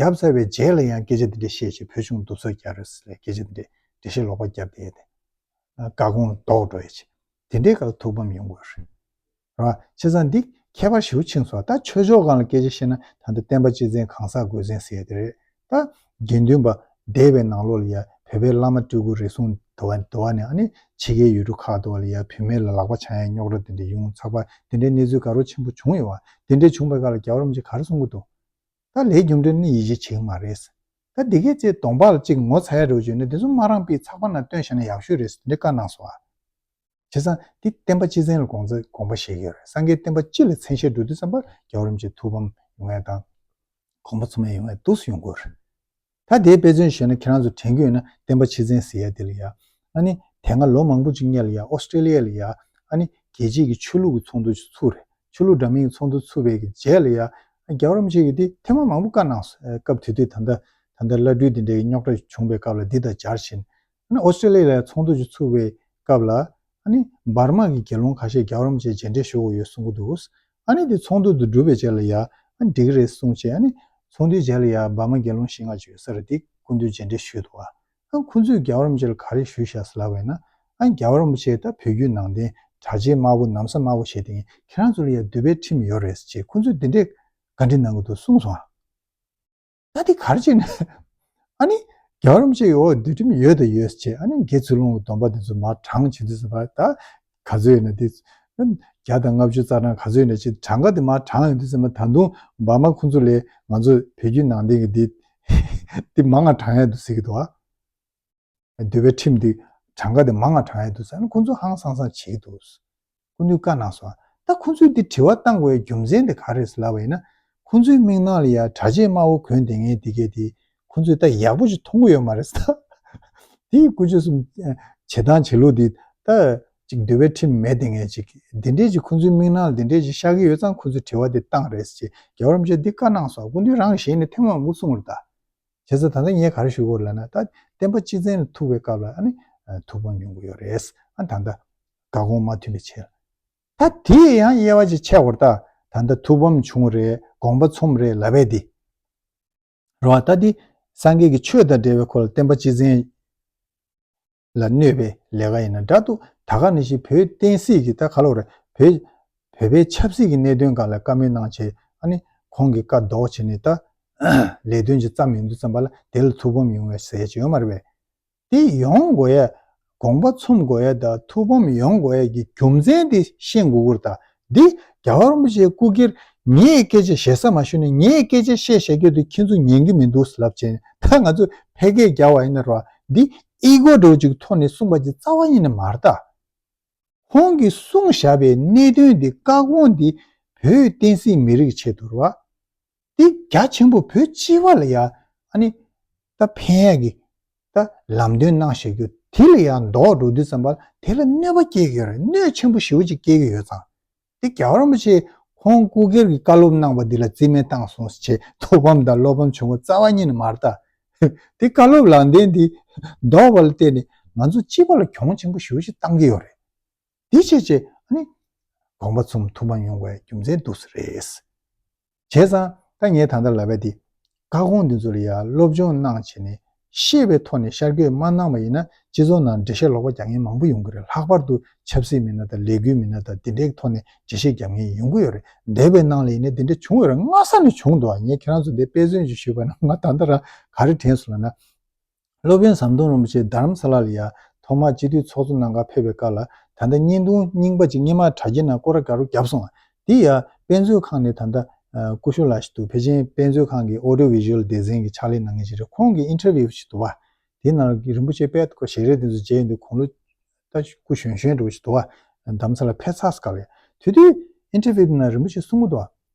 བརྒྱབ་ཚར་བའི་རྗེས་ལ་ཡང་སྐད་ཆ་འདི་འདྲ་བཤད་བྱས་བོད་གཞུང་གདུབ་སོ་རྒྱག་རེད་ཟེར་ལས་སྐད་ཆ་འདི་འདྲ་འགྲེལ་བཤད་ལོག་པ་བརྒྱབ་བསྡད་དེ། བཀའ་དགོངས་ལྡོག་འགྲོ་ཡ་ཆེ། དེ་འདྲའི་སྐབས་ཐུགས་ཕམ་ཡོང་དགོས་རེད། རེད་བ། བྱས་ཙང་འདི་ཁྱད་པར་ཞེ་པོ་ཕྱིན་སོང་། ད་ཆོས་ཕྱོགས་སྒང་ལ་སྐད་ཆ་བཤད་ན་ད་ལྟ་བསྟན་པ་སྤྱི་བཙན་གང་ཟག་དགོས་ཟེར་ཟེར་ཡ་དེ་རེད། ད་དགེ་འདུན་པ་འདས་པའི་ནང་ལོགས་ལ་ཡ་བོད་པའི་བླ་མ་སྤྲུལ་སྐུ་རེ་ཟུང་འདུ་བ་འདུ་བ་ནས་ཨ་ནི་ཕྱི་རྒྱལ་ཡུལ་གྲུ་ཁག་འདུ་བ་ལ་ཡ་བུད་མེད་ལ་ལག་པ་འཆང་ཡ་རྙོག་དྲ་དེ་འདྲ་ཡོང་ཚགས་པ་དེ་འདྲའི་གནས་ཚུལ་དགའ་རབ་ཆེན་པོ་བྱུང་ཡོད་བ། དེ་འདྲ་བྱུང་བའི་སྐབས་ལ་རྒྱལ་བ་རིན་པོ་ཆེ་ག་རེ་གསུང་གི་འདུག་ད་ལས་རྒྱུ་འབྲས་ནི་ཡིད་ཆེས་བྱེད་ཀྱི་མ་རེད། ད་འདི་གས་ཚེ་གདོང་པ་ལ་གཅིག་ངོ་ཚ་ཡ་འགྲོ་བྱུང་ན་དེ་ཚོ་མ་རངས་པའི་ཚགས་པར་ནང་བཏོན་བཞག་ན་ཡག་ཤོས་རེད་ཟེར་འདི་བཀའ་གནང་སོང་ཨ། བྱས་ཙང་འདི་བསྟན་པ་སྤྱི་བཙན་ལ་དགོངས་ཚ་དགོངས་པ་བཞེས་ཀྱི་ཡོད་རེད། སངས་རྒྱས་བསྟན་པ་སྤྱི་ལ་མཚན་ཤས་འགྲོ་དུས་ཙམ་པར་རྒྱལ་བ་རིན་པོ་ཆེ་ཐུགས་ཕམ་ཡོང་ཡ་དང་། དགོངས་པ་ཚོམ་ཡ་ཡོང་ཡ་འདུག་སེ་ཡོང་དགོས་རེད། ད་དེའི་དཔེ་མཚོན་བཞག་ན་ཁྱེད་རང་ཚོ་དྲན་གྱི་ཡོད་ན་བསྟན་པ་སྤྱི་བཙན་ཟེར་ཡ་དེ་ལ་ཡ། ཨ་ནི་དེ་སྔ་ལོ་མང་པོ་ཅིག་སྔོན་ལ་ཡ་ཨོ་སི་ཀྲེ་ལི་ཡ་ལ་ཡ་ཨ་ནི་རྒྱལ་སྤྱིའི་གི་ཆོས་ལུགས་ཀྱི་ཚོགས་འདུ་ཞིག་ཚུགས་རེད། ཆོས་ལུགས་འདྲ་མིན་གྱི་ཚོགས་འདུ་ཚུགས་པའི་གི་རྗེས་ལ་ཡ་རྒྱལ་བ་རིན་པོ་ཆེ་གིས་དེ་ཐེངས་མ་མང་པོ་བཀའ་གནང་སོང་། སྐབས་དེ་དུས་ད་ལྟ་ད་ལྟ་བླ་སྤྲུལ་དེ་འདྲའི་རྙོག་དྲ་བྱུང་བའི་སྐབས་ལ་འདི་དང་སྦྱར་བཞིན་ཨ་ནི་ཨོ་སི་ཀྲེ་ལི་ཡ་ལ་ཡ་ཚོགས་འདུ་ཞིག་ཚུགས་པའི་སྐབས་ལ་ ཨ་ནི་འབར་མ་གི་དགེ་སློང་ཁ་ཤས་རྒྱལ་བ་རིན་པོ་ཆེ་མཇལ་འཕྲད་ཞུ་དགོས་ཡོད་གསུང་གི་འདུག། ཨ་ནི་དེ་ཚོགས་འདུ་དེ་གྲུབ་པའི་རྗེས་ལ་ཡ། ཨ་ནི་འགྲིག་གི་རེད་གསུངས་བྱས། ཨ་ནི་ཚོགས་འདུའི་རྗེས་ལ་ཡ་འབར་མ་དགེ་སློང་བཞི་ལྔ་ཅིག་ཡོད་ས་རེད། དེ་སྐུ་མདུན་མཇལ་འཕྲད་ཞུས་འདུག་བ། ཨ་ཁོང་ཚོས་རྒྱལ་བ་རིན་པོ་ཆེ་ལ་ག་རེ་ཞུས་བཞག་ཟེར་ལབ་པ་ཡིན་ན། ཨ་རྒྱལ་བ་རིན་པོ་ཆེ་ད་བོད་བརྒྱུད་ནང་བསྟན་གྲྭ་ཆས་དམར་པོ་ན་བཟའ་དམར་པོ་བྱས་ཏེ་ཁྱེད་རང་ཚོ་ལ་ཡ་འདུལ་བའི་ཁྲིམས་ཡོད་རེད་ཅེས་ཁོང་ཚོས་འདི་འདྲའི་བཀའ་འདྲི་གནང་གི་འདུག་གསུངས་སོང་ཨ། ད་འདི་ག་རེ་བྱས་ནས། ཨ་ནི་རྒྱལ་བ་རིན་པོ་ཆེ་ཡིས་འོ་འདུལ་ཁྲིམས་ཡོད་དང་ཡོད་ཅེས། ཨ་ནི་དགེ་ཚུལ་སློང་གི་སྡོམ་པ་འདི་ཚོ་མར་བགྲངས་བྱེད་དུས་ཙམ་པ་ད་ག་ཚོད་ཡོད་ན་འདི་བརྒྱ་དང་ལྔ་བཅུ་རྩ་གྲངས་ག་ཚོད་ཡོད་ན་ཅིག་གྲངས་ཀ་འདི་མར་བགྲངས་ཡོང་དུས་ཙམ་པ་ད་དུང་འབར་མ་ཁོང་ཚོ་ལས་ང་ཚོ་བོད་བརྒྱུད་ནང་བསྟན་གྱི་འདི་འདི་མང་ང་བགྲང་ཡ་འདུག་ཟེར་གྱི་འདུག་ཨ། འདུལ་བའི་ཁྲིམས་འདི་གྲངས་ཀ་འདི་མང་ང་བགྲང་ཡ་འདུག་ཟེར་ན་ཁོང་ཚོ་ཧང་སང་སང་བྱེད་ཀྱི་འདུག། སྐུ་མདུན་བཀའ་གནང་སོང་། ད་ཁོང་ཚོས་འདི་དྲི་བ་བཏང་དགོས་པའི་རྒྱུ་མཚན་དེ་ག་རེ་རེད་ལབ་པ་ཡིན་ན། ཁོང་ཚོའི་མིག་ནང་ལ་ཡ་གྲྭ་ཆས་དམར་པོ་གོན་བསྡད་མཁན་དེ་གས་དེ་ཁོང་ཚོས་ད་ཡག་པོ་ཞིག་མཐོང་གི་ཡོད་མ་རེད་ད། དེའི་དཀོན་མཆོག་གསུམ་བྱེད་སྟངས་བྱེད་ལུགས་དེ་ད་ཅིག་འདུལ་བའི་ཁྲིམས་མེད་བསྡད་མཁན་ཅིག་འདི་འདྲས་ཅིག་ཁོང་ཚོའི་མིག་ནང་ལ་འདི་འདྲས་ཅིག་ཤར་གྱི་ཡོད་ཙང་ཁོང་ཚོས་དྲི་བ་དེ་བཏང་རེད་ཅེས་རྒྱལ་བ་རིན་པོ་ཆེ་འདི་བཀའ་གནང་སོང་། སྐུ་མདུན་རང་གི་ཞལ་ནས་ཐེངས་མང་པོ་གསུངས་རེད་ད། བྱས་ཙང་ད་ལྟ་ངས་ག་རེ་ཞུ་དགོས་ལབ་ན། ད་བསྟན་པ་སྤྱི་བཙན་ལ་ཐུག་པའི་སྐབས་ལ་ཨ་ནི་ཐུགས་ཕམ་ཡོང་གི་ཡོད་རེད། ཨ་ད་ལྟ་བཀའ་དགོངས་མ་མཐུན་པའི་ཆེད་ལ། ད་དེ་ཡང་དབྱེ་བ་ཅིག་ཕྱེ་དགོས་རེད་ད། ད་ལྟ་ཐུགས་ཕམ་བྱུང་རེད། དགོངས་པ་ཚོམ་རེད་ལབ་པས་དེ་རེད་བ། ད་དེ་སངས་རྒྱས་ཀྱི་ཆོས་དང་འབྲེལ་བའི་སྐོར་ལ་བསྟན་པ་སྤྱི་བཙན་ལ་གནོད་པའི་ལས་ཀ་ཡིན་ན་འདྲ་འདུག། ད་ག་ནང་བཞིན་བོད་བསྟན་སྲིད་ཀྱི་ད་ག་ལབ་རེད། བོད་བོད་པའི་ཆབ་སྲིད་ཀྱི་གནད་དོན་སྒང་ལ་བཀའ་མོལ་གནང་བྱས། ཨ་ནི་ཁོང་གི་བཀའ་ལྡོག་བྱས་ནས་ད་ལས་དོན་ཅིག་བརྩམས་ཡོང་དུས་ཙམ་པ་ལ་དེ་ལ་ཐུགས་ཕམ་ཡོང་བའི་ཟེར་ཡ་ཅིག་ཡོད་མ་རེད་པས། དེ་ཡོང་དགོས་ཡ། དགོངས་པ་ཚོམ་དགོས་ཡ་དང་ཐུགས་ཕམ་ཡོང་དགོས་ཡ་གི་རྒྱུ་མཚན་དེ་ཤེས་དགོས་ཀྱི་རེད་ད། འདི་རྒྱལ་བ་རིན་པོ་ཆེའི་སྐུ་སྒེར་ངའི་སྐད་ཆ་ཞེ་ས་མ་ཞུས་ནས་ངའི་སྐད་ཆ་བཤད་བཤད་རྒྱུ་དེ་ཁྱེད་ཚོ་ཉན་གྱི་མི་འདུག་ལབ་བྱས་ནས་ད་ང་ཚོས་ཕལ་སྐད་རྒྱག་པ་ཡིན་ན་ར་འདི་ཨི་གོ་འདྲ་བོ་ཅིག་ཐོག་ནས་གསུངས་པ་ཅིག་རྩ་བ་ཉིད་ནས་མ་རེད་ད། ཁོང་གིས་གསུངས་བཞག་པའི་གནད་དོན་འདི་བཀའ་དགོངས་འདི་བོད་བསྟན་སྲིད་མི་རིགས་ཆེད་དུ་རེད་བ། འདི་རྒྱ་ཆེན་པོ་བོད་སྤྱི་པ་ལ་ཡ་ཨ་ནི་ད་ཕན་ཡ་གི་ད་ལམ་སྟོན་གནང་བཞག་རྒྱུ་དེ་ལ་ཡ་ལྡོག་འགྲོ་དུས་ཙམ་པ་དེ་ལ་གནོད་པ་སྐྱེལ་གྱི་ཡོད་རེད། གནོད་ཆེན་པོ་ཞེ་པོ་ཅིག་སྐྱེལ་གྱི་ཡོད་ཙང་། འདི་རྒྱལ་བ་རིན་པོ་ཆེ་ཁོང་སྐུ་སྒེར་གྱི་བཀའ་སློབ་གནང་བ་འདི་ལ་རྩིས་མེད་བཏང་སོང་ཟེར་བྱས་ཐུགས་ཕམ་དང་བློ་ཕམ་བྱུང་བ་རྩ་བ་ཉིད་ནས་མ་རེད་ད། འདི་བཀའ་སློབ་ལམ་སྟོན་འདི་ལྡོག་པ་ལ་བརྟེན་ནས་ང་ཚོ་སྤྱི་པ་ལ་གྱོང་ཆེན་པོ་ཞེ་པོ་ཅིག་བཏང་གི་ཡོད་རེད། དེ་བྱས་བྱས་ཨ་ནི་དགོངས་པ་ཚོམ་ཐུགས་ཕམ་ཡོང་བའི་རྒྱུ་མཚན་འདུག་ས་རེད། བྱས་ཙང་ད་ངས་ད་ལྟ་ལབ་པ་དེ་བཀའ་དགོངས་འདི་ཚོ་ལ་ཡ་སློབ་སྦྱོང་གནང་བྱས་ནས་ཤེས་པའི་ཐོག་ནས་ཤར་བསྐྱོད་མ་གནང་བ་ཡིན་ན་སྤྱི་ཚོགས་ནང་འགྲེལ་བཤད་ལོག་པ་རྒྱག་མཁན་མང་པོ་ཡོང་གི་རེད། ལྷག་པར་དུ་ཆབ་སྲིད་མི་སྣ་དང་ལས་འགུལ་མི་སྣ་དང་དེ་འདྲའི་ཐོག་ནས་འགྲེལ་བཤད་རྒྱག་མཁན་ཡོང་གི་ཡོད་རེད། འདས་པའི་ནང་ལ་ཡིན་ན་དེ་འདྲ་བྱུང་ཡོད་རེད། སྔ་ས་ནས་བྱུང་འདུག་ངས་ཁྱེད་རང་ཚོ་འདི་དཔེ་མཚོན་ཅིག་ཞུས་པ་ན་ང་ད་ལྟ་རང་ག་རེ་དྲན་སོང་ལབ་ན། སློབ་དཔོན་ཟམ་གདོང་རིན་པོ་ཆེ་དྷ་རམ་ས་ལ་ལ་ཡ་ཐོག་མར་སྤྱི་འཐུས་ཚོགས་གཙོ་གནང་ག་ཕེབས་པའི་སྐབས་ལ་ད་ལྟ་བརྙན་ཐུང་རྙིང་པ་ཅིག་སྔོན་མ་དྲ་རྒྱའི་ནང་སྐོར་ར་དགའ་རུ་བརྒྱབ་སོང་བ། དེ་ཡ་དཔེ་མཛོད་ཁང་ནས་ད་ལྟ་སྐུ་ཞབས་ལགས་ཤིག་འདུག། ཕལ་ཆེར་དཔེ་མཛོད་ཁང་གི་audio visual design གི་ཕྱག་ལས་གནང་མཁན་ཞིག་རེད། ཁོང་གིས་interview ཞིག་འདུག་བ། དེའི་ནང་ལ་རིན་པོ་ཆེ་དཔེ་ཁོ་ཞལ་རས་དེ་ཚོ་མཇལ་ཡོང་དུས་ཁོང་ལོ་ད་སྐུ་གཞོན་གཞོན་འདྲ་བོ་ཞིག་འདུག་བ། དྷ་རམ་ས་ལ་ཕེབས་ཚར་སྐབས་ལ་དེ་དུས་interview དེ་ནང་རིན་པོ་ཆེ་གསུང་གི་འདུག་བ།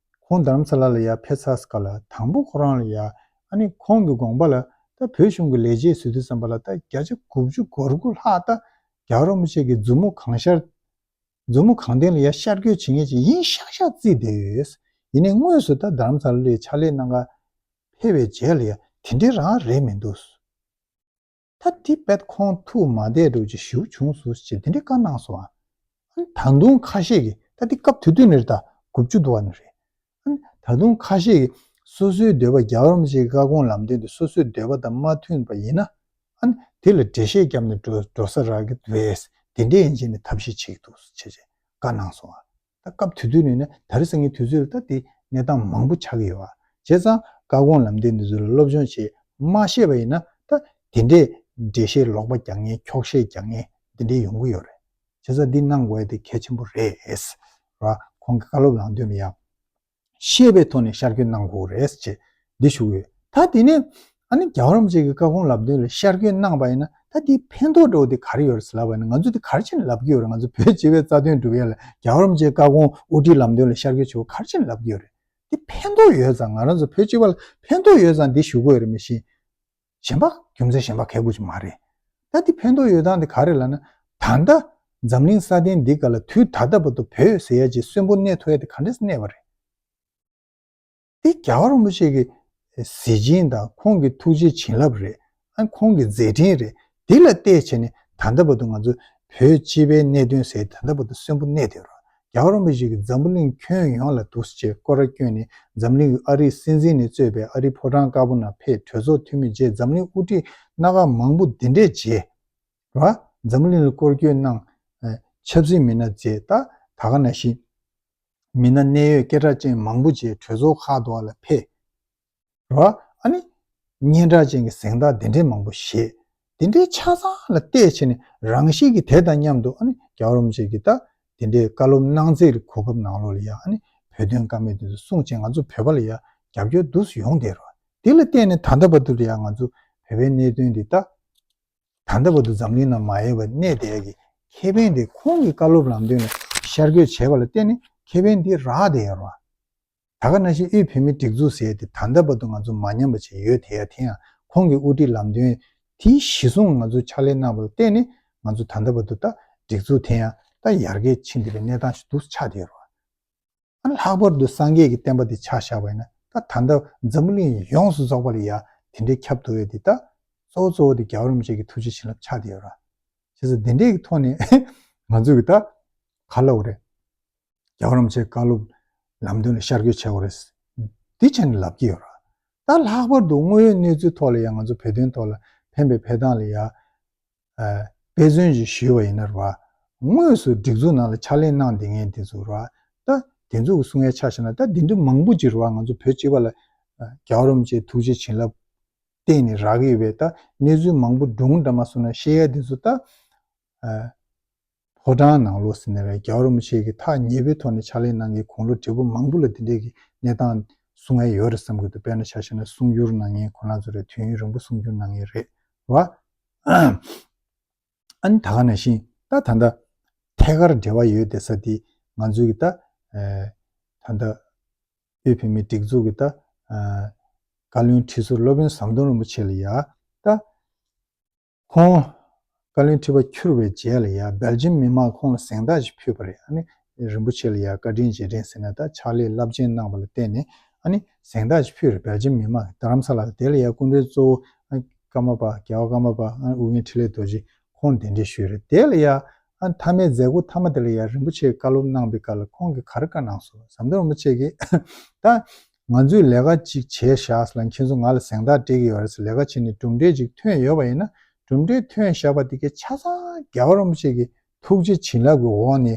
ཁོང་དྷ་རམ་ས་ལ་ལ་ཡ་ཕེབས་ཚར་སྐབས་ལ་དང་པོ་ཁོ་རང་ལ་ཡ་ཨ་ནི་ཁོང་གི་དགོངས་པ་ལ་ད་བོད་གཞུང་གི་ལས་བྱེད་ཟེར་དུས་ཙམ་པ་ལ་ད་བརྒྱ་ཆ་དགུ་བཅུ་གོ་དགུ་ལྷག་ད་རྒྱལ་བ་རིན་པོ་ཆེ་གི་མཛུབ་མོ་གང་ཤར་མཛུབ་མོ་གང་སྟེང་ལ་ཡ་ཤར་བསྐྱོད་བྱེད་མཁན་ཅིག་ཡིན་ཤག་ཤག་བརྩིས་བསྡད་ཡོད། ཡིན་ནའི་དངོས་སུ་ད་དྷ་རམ་ས་ལ་ལ་ཕྱག་ལས་གནང་ག་ཕེབས་པའི་རྗེས་ལ་ཡ་དེ་འདྲའི་རང་རེད་མི་འདུག། ད་དེ་བེད་ཁོང་ཐུགས་མ་བདེ་འགྲོ་ཅིག་ཞུ་བྱུང་སོང་ཞེས་དེ་འདྲའི་བཀའ་གནང་སོང་ཨ། ད་དུང་ཁ་ཤས་ཀྱིས་ད་དེ་སྐབས་དེ་དུས་ནས་རེད་ད་དགུ་བཅུ་དུ་བ་ནས་རེད། ད་དུང་ཁ་ཤས་ཀྱིས་སོ་སོའི་འདོད་པ་རྒྱལ་བ་རིན་པོ་ཆེའི་བཀའ་དགོངས་ལམ་སྟོན་དེ་སོ་སོའི་འདོད་པ་དང་མ་མཐུན་པ་ཡིན་ན་ཨ་ནི་དེ་ལ་འགྲེལ་བཤད་བརྒྱབ་ནས་འགྲོ་འགྲོ་ས་རག་གི་རེད། དེ་འདྲའི་ཡིན་ཕྱིན་ནས་ཐབས་ཤེས་བྱེད་ཀྱི་འདུག་ཅེས་བཀའ་གནང་སོང་ཨ། ད་སྐབས་དེ་དུས་ནས་ནི་ད་རེས་སང་ཉིན་དུས་ཚོད་ལ་ད་དེ་གནས་སྟངས་མང་པོ་ཆགས་ཀྱི་ཡོད་པ། བྱས་ཙང་བཀའ་དགོངས་ལམ་སྟོན་འདི་ཚོ་ལ་སློབ་སྦྱོང་བྱེད་མ་ཤེས་པ་ཡིན་ན་ད་དེ་འདྲའི་འགྲེལ་བཤད་ལོག་པ་རྒྱག་མཁན་འཁྱོག་བཤད་རྒྱག་མཁན་འདི་འདྲའི་ཡོང་གི་ཡོད་རེད། བྱས་ཙང་འདི་གནང་དགོས་ཡ་དེ་གལ་ཆེན་པོ་རེད། ར་ཁོང་གི་བཀའ་སློབ་ལམ་སྟོན་ལ་ཡང་ཤེས་པའི་ཐོག་ནས་ཤར་བསྐྱོད་གནང་དགོས་རེད་ཅེས་འདི་ཞུ་གི་ཡོད། ད་དེ་ནས་ཨ་ནི་རྒྱལ་བ་རིན་པོ་ཆེ་གི་བཀའ་དགོངས་ལམ་སྟོན་ལ་ཤར་བསྐྱོད་གནང་པ་ཡིན་ན་ད་དེའི་ཕན་ཐོགས་འདྲ་བོ་དེ་ག་རེ་ཡོད་རེད་ཟེར་ལབ་པ་ཡིན་ན་ང་ཚོ་དེ་ག་རེ་བྱས་ནས་ལབ་ཀྱི་ཡོད་རེད། ང་ཚོ་བོད་སྤྱི་པའི་རྩ་དོན་སྒྲུབ་ཡ་ལ་རྒྱལ་བ་རིན་པོ་ཆེའི་བཀའ་དགོངས་དབུ་ཁྲིད་ལམ་སྟོན་ལ་ཤར་བསྐྱོད་བྱེད་དགོས་ག་རེ་བྱས་ནས་ལབ་ཀྱི་ཡོད་རེད། དེ་ཕན་ཐོགས་ཡོད་ཙང་ང་རང་ཚོ་བོད་སྤྱི་པ་ལ་ཕན་ཐོགས་ཡོད་ཙང་འདི་ཞུ་དགོས་ཡོད་རེད། མི་ཤེས། གཞན་པ་རྒྱུ་མཚན་གཞན་པ་གལ་དགོས་ཀྱི་མ་རེད། ད་དེ་ཕན་ཐོགས་ཡོད་སྟངས་དེ་ག་རེ་ལབ་ན། ད་ལྟ་འཛམ་གླིང་ས་སྟེང་འདི་ག་ལ་དུས་ད་ལྟ་བར་དུ་བོད་ཟེར་ཡ་ཅིག་གསོན་པོ་གནས་ཐུབ་ཡ་དེ་ག་འདྲས་གནས་པ་རེད། དེ་རྒྱལ་བ་རིན་པོ་ཆེ་གི་གཟི་བྱིན་དང་ཁོང་གི་ཐུགས་རྗེ་བྱིན་རླབས་རེད། ཨ་ཁོང་གི་མཛད་འཕྲིན་རེད། དེ་ལ་བལྟས་བྱས་ནས་ད་ལྟ་བར་དུ་ང་ཚོ་ བོད་སྤྱི་པའི་གནད་དོན་ཟེར་ད་ལྟ་བར་དུ་གསོན་པོ་གནས་བསྡད་ཡོད་རེད། རྒྱལ་བ་རིན་པོ་ཆེ་གིས་འཛམ་བུ་གླིང་ཁྱོན་ཡོངས་ལ་འདུག་སེ་བྱས་སྐོར་ར་བསྐྱོན་ནས་འཛམ་གླིང་གི་ཨ་རིའི་སྲིད་འཛིན་ནས་གཙོས་པའི་ཨ་རིའི་ཕོ་བྲང་དཀར་པོ་ནང་ཕེབས། གྲོས་ཚོགས་འཐུས་མི་མཇལ། འཛམ་གླིང་དབུ་ཁྲིད་སྣ་ཁ་མང་པོ་འདི་འདྲས་མཇལ། ར། འཛམ་གླིང་ལ་སྐོར་སྐྱོད་གནང་། ཨ། ཆབ་སྲིད་མི་སྣ་མཇལ། ད་ད་ག་ནང་བཞིན་མི་སྣ་གནད་ཡོད་སྐད་གྲགས་ཅན་མང་པོ་མཇལ། གྲོས་ཚོགས་ཁག་ཏུ་ལ་ཕེབས། ར། ཨ་ནི་སྙན་གྲགས་ཅན་གྱི་གཟེངས་རྟགས་འདི་འདྲས་མང་པོ་བཞེས། འདི་འདྲའི་ཆ་ཚང་ལ་བལྟས་བྱས་ནས་རང་བཞིན་གྱིས་དེ་དང་མཉམ་དུ་ཨ་ནི་རྒྱལ་བ་རིན་པོ་ཆེ་གིས་ད་འདི་འདྲའི་བཀའ་སློབ་གནང་ཚིག་གོ་སྐབས་ནང་ལོགས་ལ་ཡ་ཨ་ནི་བོད་དོན་བཀའ་མོལ་འདི་ཚོ་གསུངས་བྱས་ང་ཚོ་བོད་པ་ལ་ཡ་རྒྱབ་སྐྱོར་འདུག་སེ་ཡོང་བསྡད་ར། དེ་ལ་བརྟེན་ནས་ད་ལྟ་བར་དུ་ལ་ཡ་ང་ཚོ་བོད་པའི་གནད་དོན་འདི་ད། ད་ལྟ་བར་དུ་འཛམ་གླིང་ནང་མ་ཡལ་བར་གནས་བསྡད་ཀྱི་ཁེ་ཕན་དེ་ཁོང་གི་བཀའ་སློབ་ལམ་སྟོན་ལ་ཤར་བསྐྱོད་བྱས་པ་ལ་བརྟེན་ནས་ཁེ་ཕན་འདི་རག་བསྡད་ཡོད་རེད་བ། ད་ག་ནང་བཞིན་དབུས་བོད་མིའི་སྒྲིག་འཛུགས་ཟེར་ཡ་དེ་ད་ལྟ་བར་དུ་ང་ཚོ་མ་ཉམས་པ་བྱས་ཡོད་དེ་ཡ་དེ་ཡང་ཁོང་གི་དབུ་ཁྲིད་ལམ་སྟོན་དེ་གཞི་བཟུང་ང་ཚོ་ཕྱག་ལས་གནང་བ་ལ་བརྟེན་ནས་ང་ཚོ་ད་ལྟ་བར་དུ་ད་སྒྲིག་འཛུགས་དེ་ཡང་ད་ཡར་རྒྱས་ཕྱིན་བསྡད་པའི་གནས་སྟངས་ཤིག་འདུག་སེ་ཆགས་བསྡད་ཡོད་རེད་བ། ཨ་ནི་ལྷག་པར་དུ་སངས་རྒྱས་ཀྱི་བསྟན་པ་འདི་ཆ་བཞག་པ་ཡིན་ན་ད་ད་ལྟ་འཛམ་བུ་གླིང་ཡོངས་སུ་རྫོགས་པ་ལ་ཡ་དེ་འདྲའི་ཁྱབ་ཐུབ་ཡས་འདི་ད་གཙོ་བོ་གཙོ་བོ་དེ་རྒྱལ་བ་རིན་པོ་ཆེ་གི་ཐུགས་རྗེ་བྱིན་རླབས་ཆགས་བསྡད་ཡོད་ར། བྱས་ཙང་འདི་འདྲའི་གི་ཐོག་ནས་ང་ཚོས་གི་ད་ག་ལབ་དགོས་རེད། རྒྱལ་བ་རིན་པོ་ཆེའི་བཀའ་སློབ་ལམ་སྟོན་ལ་ཤར་བསྐྱོད་བྱེད་དགོས་རེད། འདི་བྱས་ནས་ལབ་ཀྱི་ཡོད་ར། ད་ལྷག་པར་དུ་དངོས་ཡོད་གནས་ཚུལ་ཐོག་ལ་ཡ་ང་ཚོ་བོད་དོན་ཐོག་ལ་ཕན་པའི་ཕན་སྟངས་ལ་ཡ། ཨ། དཔེ་མཚོན་ཅིག་ཞུས་པ་ཡིན་ན་རེད་བ། དངོས་སུ་སྒྲིག་འཛུགས་ནང་ལ་ཕྱག་ལས་གནང་བསྡད་མཁན་དེ་ཚོ་རེད་བ། ད་དེ་ཚོ་གི་གསུང་ཡ་ཆ་བཞག་ན་ད་དེ་འདྲ་མང་པོ་ཅིག་རེད་བ། ང་ཚོ་བོད་སྤྱི་པ་ལ་ཨ། རྒྱལ་བ་རིན་པོ་ཆེའི་ཐུགས་རྗེ་བྱིན་རླབས་བརྟེན་ནས་རག་གི་ཡོད་པའི་ད་གནས་ཚུལ་མང་པོ་སྒྲུང་འདྲ་མ་གསུངས་ན་བཤད་ཡ་དེ་ཚོ་ད། ཨ། ཕོ་བྲང་ནང་ལོགས་ཟེར་ནའི་རེད། རྒྱལ་བ་རིན་པོ་ཆེ་གིས་ཐག་ཉེ་པོའི་ཐོག་ནས་ཕྱག་ལས་གནང་མཁན་དགུང་ལོ་བགྲེས་པོ་མང་པོ་ལ་དེ་འདྲའི་གི་གནས་སྟངས་གསུང་ཡ་ཡོད་རེད་བསམ་གི་འདུག་དཔེར་ན་ཆ་བཞག་ན་གསུང་སྒྱུར་གནང་མཁན་ཁོང་རྣམ་ཚོ་རེད། དུས་ཡུན་རིང་པོ་གསུང་སྒྱུར་གནང་མཁན་རེད་བ། ཨ་ནི་ད་ག་ནང་བཞིན་ད་ད་ལྟ་ཐད་ཀར་འབྲེལ་བ་ཡོད་བསྡད་ས་དེ་ང་ཚོའི་གི་ད་ཨ་ད་ལྟ་དབུས་བོད་མིའི་སྒྲིག་འཛུགས་ཀྱི་ད་ཨ་བཀའ་བློན་ཁྲི་ཟུར་སློབ་དཔོན་ཟམ་གདོང་རིན་པོ་ཆེ་ལ་ཡ་ད། ཁོང་བཀའ་བློན་ཁྲི་པ་འཁྱུར་བའི་རྗེས་ལ་ཡ་སྦེལ་ཇམ་མི་མང་ཁོང་ལ་གཟེངས་རྟགས་ཤིག་ཕུལ་བ་རེད། ཨ་ནི་རིན་པོ་ཆེ་ལ་ཡ་བཀའ་དྲིན་རྗེས་དྲན་ཟེར་ནས་ད་ཕྱག་ལས་རླབས་ཆེན་གནང་བ་ལ་བརྟེན་ནས་ཨ་ནི་གཟེངས་རྟགས་ཤིག་ཕུལ་རེད། སྦེལ་ཇམ་མི་མང་རྡ་རམ་ས་ལ་དེ་ལ་ཡ་སྐུ་མགྲོན་གཙོ་བོ་ཨ་ཀརྨ་པ་རྒྱལ་བ་ཀརྨ་པ་ཨ་ཨུ་རྒྱན་འཕྲིན་ལས་རྡོ་རྗེ་ཁོང་གདན་འདྲེན་ཞུས་རེད། དེ་ལ་ཡ་ཨ་མཐའ་མའི་མཛད་སྒོ་མཐའ་མ་དེ་ལ་ཡ་རིན་པོ་ཆེས་བཀའ་སློབ་གནང་བའི་སྐབས་ལ་ཁོང་གིས་ག་རེ་བཀའ་གནང་སོང་། ཟམ་གདོང་རིན་པོ་ཆེ་གིས་ད། ང་ཚོས་ལས་ཀ་ཅིག་བྱས་བཞག་ཟེར་ལ་ཁྱེད་ཚོ་ང་ལ་གཟེངས་རྟགས་སྤྲད་ཀྱི་ཡོད་རེད་ཟེར། ལས་ཀ་བྱས་ནས་གྲུབ་འབྲས་ཅིག་ཐོན་ཡོད་པ་ཡིན་ན་གྲུབ་འབྲས་ཐོན་བཞག་པ་དེ་གའི་ཆ་ཚང་རྒྱལ་བ་རིན་པོ་ཆེ་གི་ཐུགས་རྗེ་བྱིན་རླབས་ཀྱི་འོག་ནས་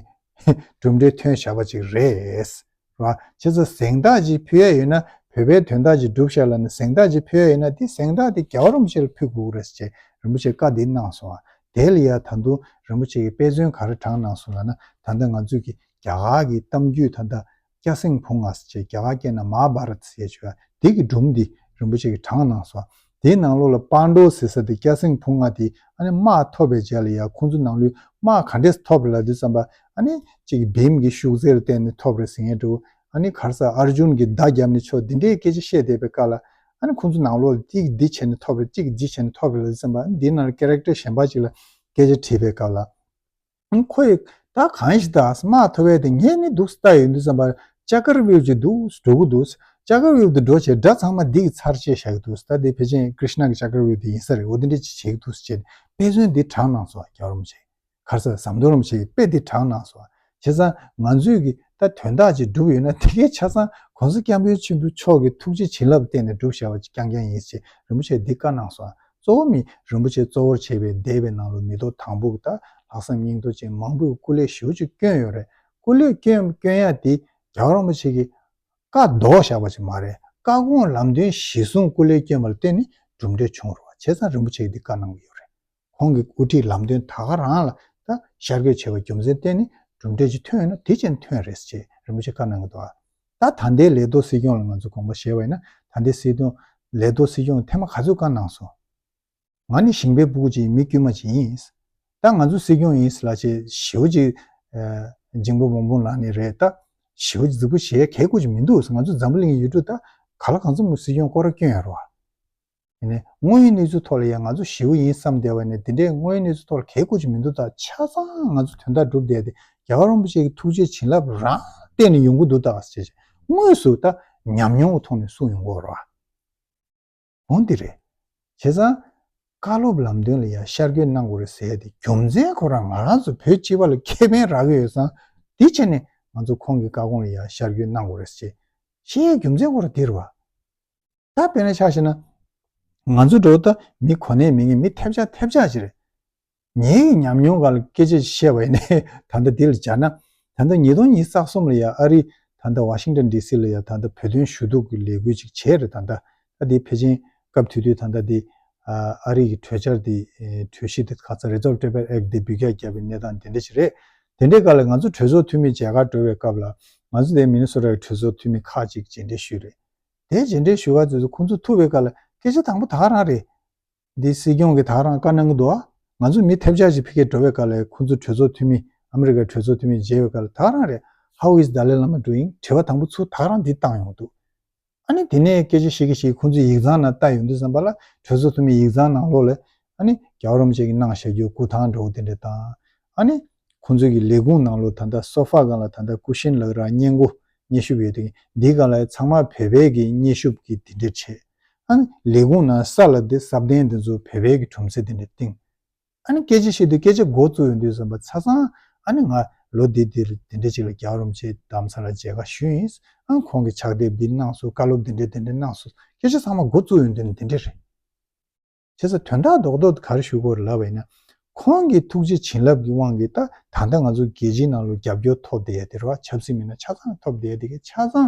གྲུབ་འབྲས་ཐོན་བཞག་པ་ཅིག་རེད། རེད་བ། བྱས་ཙང་གཟེངས་རྟགས་ཅིག་ཕུལ་ཡ་ཡོད་ན་བོད་པའི་དོན་དག་ཅིག་སྒྲུབ་བཞག་ལབ་ནས་གཟེངས་རྟགས་ཅིག་ཕུལ་ཡ་ཡོད་ན་དེ་གཟེངས་རྟགས་དེ་རྒྱལ་བ་རིན་པོ་ཆེ་ལ་ཕུལ་དགོས་ཀྱི་རེད་ཟེར་རིན་པོ་ཆེས་བཀའ་འདི་གནང་སོང་བ། དེ་ལ་ཡ་ད་དུང་རིན་པོ་ཆེ་གིས་དཔེ་མཚོན་ག་རེ་དྲངས་གནང་སོང་ལབ་ན་ད་ལྟ་ང་ཚོས་ཀྱི་རྒྱ་གར་གྱི་གཏམ་རྒྱུད་ད་ལྟ་སྐྱ་སེང་བུ་ང་ཟེར་བྱས་རྒྱ་གར་སྐད་ནང་མ་ཧཱ་བྷ་ར་ཏ་ཟེར་བྱས་དེ་གི་སྒྲུང་འདི་རིན་པོ་ཆེ་གིས་དྲངས་གནང་སོང་། དེའི་ནང་ལོགས་ལ་པཱན་ཌོ་ཟེར་ས་དེ་སྐྱ་སེང་བུ་ང་དེ་ཨ་ནི་དམག་ཐོབ་པའི་རྗེས་ལ་ཡ་ཁོང་ཚོ་ནང་ལོས་དམག་ག་འདྲས་ཐོབ་རེད་ལབ་དུས་ཙམ་པ་ཨ་ནི་གཅིག་གི་བིམ་གྱི་ཤུགས་རྩལ་ལ་བརྟེན་ནས་ཐོབ་རེད་ཟེར་མཁན་འདྲ་བོ། ཨ་ནི་ག་རེ་ཟེར་ཨར་ཇུན་གྱི་མདའ་བརྒྱབ་ནས་ཆོག་འདི་འདྲའི་སྐད་ཆ་བཤད་བསྡད་པའི་སྐབས་ལ་ཨ་ནི་ཁོང་ཚོ་ནང་ལོགས་ལ་གཅིག་གིས་འདི་བྱས་ནས་ཐོབ་རེད། གཅིག་གིས་འདི་བྱས་ནས་ཐོབ་རེད་ལབ་དུས་ཙམ་པ་ཨ་ནི་འདི་ནང་ལ་ཀེ་རེག་ཊར་གཞན་པ་ཅིག་ལ་སྐད་ཆ་དྲིས་པའི་སྐབས་ལ། ཁོ་ཡིས་ད་གང་ཞིག་ད་དམག་ཐོབ་ཡས་དེ་ངས་ནི་འདུག་ལྟ་ཡོང་དུས་ཙམ་པ་ཅ་ཀར་བིའུ་ཅིག་འདུག་འགྲོ་གི་འདུག་ཅ་ཀར་བིའུ་དེ་འགྲོ་བྱས་དགྲ་ཚང་མ་འདི་གིས་ཚར་བཅད་བཞག་གི་འདུག་ད་དེ་ཕལ་ཆེར་ཀྲིཤ་ན་གི་ཅ་ཀར་བིའུ་དེ་ཡིན་ས་རེད། འོ་དེ་འདྲ་ཅིག་བྱེད་ཀྱི་འདུག་ཅེས་དཔེ་མཚོན་འདི་དྲངས་གནང་སོང་། རྒྱལ་བ་རིན་པོ་ཆེ་ག་རེ་ཟེར་ཟམ་གདོང་རིན་པོ་ཆེ་གིས་དཔེ་འདི་དྲངས་གནང་སོང་། བྱས་ཙང་ང་ཚོས་ཀྱི་ད་དོན་དག་ཅིག་སྒྲུབ་ཡོད་ན་དེ་གའི་ཆ་ཚང་གོང་ས་སྐྱབས་མགོན་ཆེན་པོ་མཆོག་གི་ཐུགས་རྗེ་བྱིན་རླབས་བརྟེན་ནས་སྒྲུབ་བཞག་པ་ཅིག་རྐྱང་རྐྱང་ཡིན་ཞེས་རིན་པོ་ཆེས་འདི་བཀའ་གནང་སོང་། གཙོ་བོ་མི་རིན་པོ་ཆེ་གཙོ་བོར་བྱས་པའི་འདས་པའི་ནང་ལོ་མི་ཐོག་དང་པོ་གི་ད་ལྷག་བསམ་སྙིང་རྡོ་ཅན་མང་པོས་སྐུ་ལས་ཞེ་པོ་ཅིག་བསྐྱོན་ཡོད་རེད། སྐུ་ལས་བསྐྱོན་བསྐྱོན་ཡ་དེ་རྒྱལ་བ་རིན་པོ་ཆེ་གིས་བཀའ་ལྡོག་བཞག་པ་ཅིག་མ་རེད། བཀའ་དགོངས་ལམ་སྟོན་གཞི་བཟུང་སྐུ་ལས་བསྐྱོན་པ་ལ་བརྟེན་ནས་གྲུབ་འབྲས་བྱུང་རེད་བ། བྱས་ཙང་རིན་པོ་ཆེ་གིས་འདི་བཀའ་གནང་གི་ཡོད་རེད། ཁོང་གི་དབུ་ཁྲིད་ལམ་སྟོན་ད་ག་རང་ལ་ད་ཤར་བསྐྱོད་བྱས་པ་རྒྱུ་མཚན་བརྟེན་ནས་གྲུབ་འབྲས་ཅིག་ཐོན་ཡོད་ན་དེ་ཅན་ཐོན་རེད་ཅེས་རིན་པོ་ཆེ་བཀའ་གནང་གི་འདུག་ད་ད་ལྟའི་ལས་ཐོག་སྲིད་སྐྱོང་ལ་ང་ཚོ་དགོངས་པ་བཞེས་པ་ཡིན་ན་ད་ལྟའི་སྲིད་སྐྱོང་ལས་ཐོག་སྲིད་སྐྱོང་གིས་ཐེངས་མ་ག་ཚོད་བཀའ་གནང་སོང་། ང་ནི་ཞིང་པའི་སྤུ་གུ་ཅིག་ཡིན། མི་དཀྱུས་མ་ཅིག་ཡིན། ད་ང་ཚོ་སྲིད་སྐྱོང་ཡིན་ལབ་བྱས་ཞེ་པོ་ཅིག་ཨ་འཇིང་པོ་བོང་བོང་ལངས་ནི་རེད། ད་ཞེ་པོ་ཅིག་རྫིག་པོ་བྱེད་ཡ་གལ་དགོས་ཅིག་མི་འདུག་ང་ཚོ་འཛམ་བུ་གླིང་ཡུལ་གྲུ་ད་ག་ལ་གང་འཚམ་སྲིད་སྐྱོང་སྐོར་ར་སྐྱོན་ཡ་རོ། ཡིན་ནའི་དངོས་ཡོད་གནས་ཚུལ་ཐོག་ལ་ཡང་ང་ཚོ་ཞེ་པོ་ཡིན་བསམ་བསྡད་པ་ནས་དེ་འདྲའི་དངོས་ཡོད་གནས་ཚུལ་ཐོག་ལ་གལ་དགོས་ཅིག་མི་འདུག་ད་ཆ་ཚང་ང་ཚོ་དོན་དག་སྒྲུབ་བསྡད་དེ་རྒྱལ་བ་རིན་པོ་ཆེ་གི་ཐུགས་རྗེ་བྱིན་རླབས་རང་བརྟེན་ནས་ཡོང་གི་འདུག་ད་ཟེར་བྱས་དངོས་སུ་ད་ཉམས་མྱོང་གི་ཐོག་ནས་གསུངས་ཡོང་གི་ཡོད་རེད་བ། འོང་འདི་རེད། བྱས་ཙང་ བཀའ་སློབ་ལམ་སྟོན་ལ་ཡང་ཤར་བསྐྱོད་གནང་དགོས་རེད་ཟེར་ཡ་དེ་རྒྱུ་མཚན་ཁོ་རང་ང་རང་ཚོ་བོད་སྤྱི་པ་ལ་ཁེ་ཕན་རག་གི་ཡོད་ཙང་དེ་བྱས་ནས་ང་ཚོ་ཁོང་གི་བཀའ་དགོངས་ལ་ཡང་ཤར་བསྐྱོད་གནང་དགོས་རེད་ཟེར་བཤད་ཡའི་རྒྱུ་མཚན་ཁོ་རང་དེ་རེད་བ། ད་དཔེར་ན་ཆ་བཞག་ན། ང་ཚོ་འགྲོ་ད་མི་གོ་གནས་མེད་མཁན་མི་ཐེབས་ཆག་ཐེབས་ཆག་ཅིག་རེད། ངའི་ཉམས་མྱོང་སྒང་ལ་སྐད་ཆ་ཞིག་བཤད་པ་ཡིན་ན་ད་ལྟ་འདི་ལ་སྦྱར་ན། ད་ལྟ་ཉིས་སྟོང་ཉི་ཤུ་རྩ་གསུམ་ལ་ཡ་ཨ་རི་ད་ལྟ་ཝ་ཤིང་ཊོན་ཌི་སི་ལ་ཡ་ད་ལྟ་བོད་དོན་ཞུ་གཏུག་གི་ལས་འགུལ་ཅིག་བྱས་རེད། ད་ལྟ་ད་འདི་ཕལ་ཆེར་སྐབས་དེ་དུས་ད་ལྟ་འདི་ཨ་རི་གི་གྲོས་འཆར་འདི་གྲོས་གཞི་འདི་ཁ་ཚ་Resolve Tibet Act འདི་འབུད་རྒྱག་བརྒྱབ་པའི་གནས་སྟངས་དེ་འདྲ་ཞིག་རེད། དེ་འདྲའི་སྐབས་ལ་ང་ཚོ་གྲོས་ཚོགས་འཐུས་མི་མཇལ་ཁ་འགྲོ་བའི་སྐབས་ལ་ང་ཚོ་དེ་མི་ནི་སོ་ཊ་གི་གྲོས་ཚོགས་འཐུས་མི་ཁག་ཅིག་མཇལ་འཕྲད་ཞུས་རེད། དེ་མཇལ་འཕྲད་ཞུ་ག་ཚོད་ཚོད་ཁོང་ཚོ་ཐུག་པའི་སྐབས་ལ་སྐད་ཆ་དང་པོ་ད་ག་རང་རེད། འདི་སྲིད་སྐྱོང་གིས་ད་ག་རང་བཀའ་གནང་གི་འདུག་ཨ། ང་ཚོ་མི་ཐེབས་ཆག་ཅིག་ཕ་གིར་འགྲོ་བའི་སྐབས་ལ་ཁོང་ཚོ་གྲོས་ཚོགས་འཐུས་མི་ཨ་མི་རི་ཀའི་གྲོས་ཚོགས་འཐུས་མི་མཇལ་བའི་སྐབས་ལ་ད་ག་རང་རེད། How is Dalai Lama doing? དྲི་བ་དང་པོ་ཚུར་ད་ག་རང་འདི་བཏང་ཡོང་འདུག་ཨ་ནི་དེ་ནས་སྐད་ཆ་བཤད་ཀྱི་བཤད་ཁོང་ཚོས་ཡིག་ཚང་ནང་ལྟ་ཡོང་དུས་ཙམ་པ་ལ་གྲོས་ཚོགས་འཐུས་མི་ཡིག་ཚང་ནང་ལོགས་ལ་ཨ་ནི་རྒྱལ་བ་རིན་པོ་ཆེ་གིས་གནང་བཞག་རྒྱུ་སྐུ་ཐང་འདྲ་བོ་དེ་འདྲ་དང་། ཨ་ནི་ཁོང་ཚོའི་གི་ལས་ཁུངས་ནང་ལོགས་ད་ལྟ་སོ་ཕ་སྒང་ལ་ད་ལྟ་ཀུ་ཤན་ལབ་ར་སྔས་མགོ་སྔས་ཤུབས་ཡོད་དེ་འདིའི་སྒང་ལ་ཚང་མ་བོད་པའི་གི་སྔས་ཤུབས་ཀྱི་དེ་འདྲ་བྱས། ཨ་ནི་ལས་ཁུངས་ནང་ས་ལ་དེ་སྲབ་གདན་དེ་ཚོ་བོད་པའི་གི་གྲུམ་ཙེ་དེ་འདྲ་བཏིང་། ཨ་ནི་སྐད་ཆ་བཤད་དུས་སྐད་ཆ་འགོ་བཙུགས་ཡོང་དུས་ཙམ་པ་ཆ་ཚང་ཨ་ནི་ང་ལོ་འདི་འདིར་འདི་འདྲ་ཅིག་ལ་རྒྱལ་བ་རིན་པོ་ཆེ་རྡ་རམ་ས་ལར་མཇལ་ཁ་ཞུས་ཡིན། ཨ་ཁོང་གིས་ཕྱག་དེབ་འདི་གནང་སོང་། བཀའ་སློབ་འདི་འདྲ་འདི་འདྲ་གནང་སོང་། སྐད་ཆ་ཚང་མ་འགོ་བཙུགས་ཡོང་དུས་ནི་འདི་འདྲ་རེད། བྱས་ཙང་དོན་དག་རྡོག་རྡོག་ག་རེ་ཞུ་དགོས་རེད་ལབ་པ་ཡིན་ན། ཁོང་གི་ཐུགས་རྗེ་བྱིན་རླབས་ཀྱི་དབང་གིས་ད་ད་ལྟ་ང་ཚོ་རྒྱལ་སྤྱིའི་ནང་ལ་རྒྱབ་སྐྱོར་ཐོབ་བསྡད་ཡ་དེ་རེད་བ། ཆབ་སྲིད་མི་སྣ་ཆ་ཚང་ཐོབ་བསྡད་ཡ་དེ་གི་ཆ་ཚང་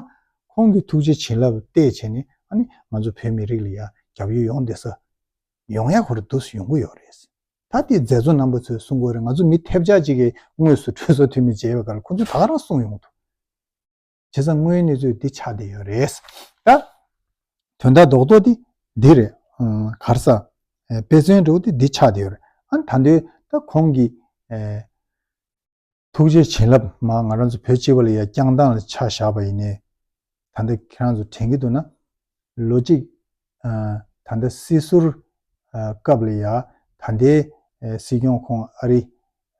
ཁོང་གི་ཐུགས་རྗེ་བྱིན་རླབས་བརྟས་བྱས་ནས་ཨ་ནི་ང་ཚོ་བོད་མི་རིགས་ལ་ཡ་རྒྱབ་སྐྱོར་ཡོང་བསྡད་ས་ཡོང་ཡ་ཁོ་རང་འདུག་སེ་ཡོང་གི་ཡོད་རེད། ད་དེ་མཛད་གཙོ་རྣམ་པ་ཚོས་གསུང་དགོས་རེད། ང་ཚོ་མི་ཐེབས་ཆག་ཅིག་གིས་དངོས་སུ་གྲོས་ཚོགས་འཐུས་མི་མཇལ་བའི་སྐབས་ལ་ཁོ་ཚོས་ད་ག་རང་གསུངས་ཡོང་གི་འདུག་བྱས་ཙང་དངོས་ཡོད་གནས་ཚུལ་འདི་ཆགས་བསྡད་ཡོད་རེད། ད་དོན་དག་རྡོག་རྡོག་འདི་འདི་རེད། ཨ་ག་རེ་ཟ། ཨེ་དཔེ་མཚོན་འདྲ་བོ་འདི་འདི་ཆགས་བསྡད་ཡོད་རེད། ཨ་ད་དུང་ད་ཁོང་གི་ཨེ་ཐུགས་རྗེ་བྱིན་རླབས་མ་ང་རང་ཚོ་བོད་སྤྱི་པ་ལ་ཡ་བསྐྱངས་སྟངས་ལ་ཆ་བཞག་པ་ཡིན་ནའི། ད་ལྟ་ཁྱེད་རང་ཚོ་དྲན་གྱི་འདུག་ན། ལོ་གཅིག་ཨ་ད་ལྟ་སྲིད་ཟུར་ཨ་སྐབས་ལ་ཡ་ད་ལྟའི་ཨ་སྲིད་སྐྱོང་ཁོང་ཨ་རི་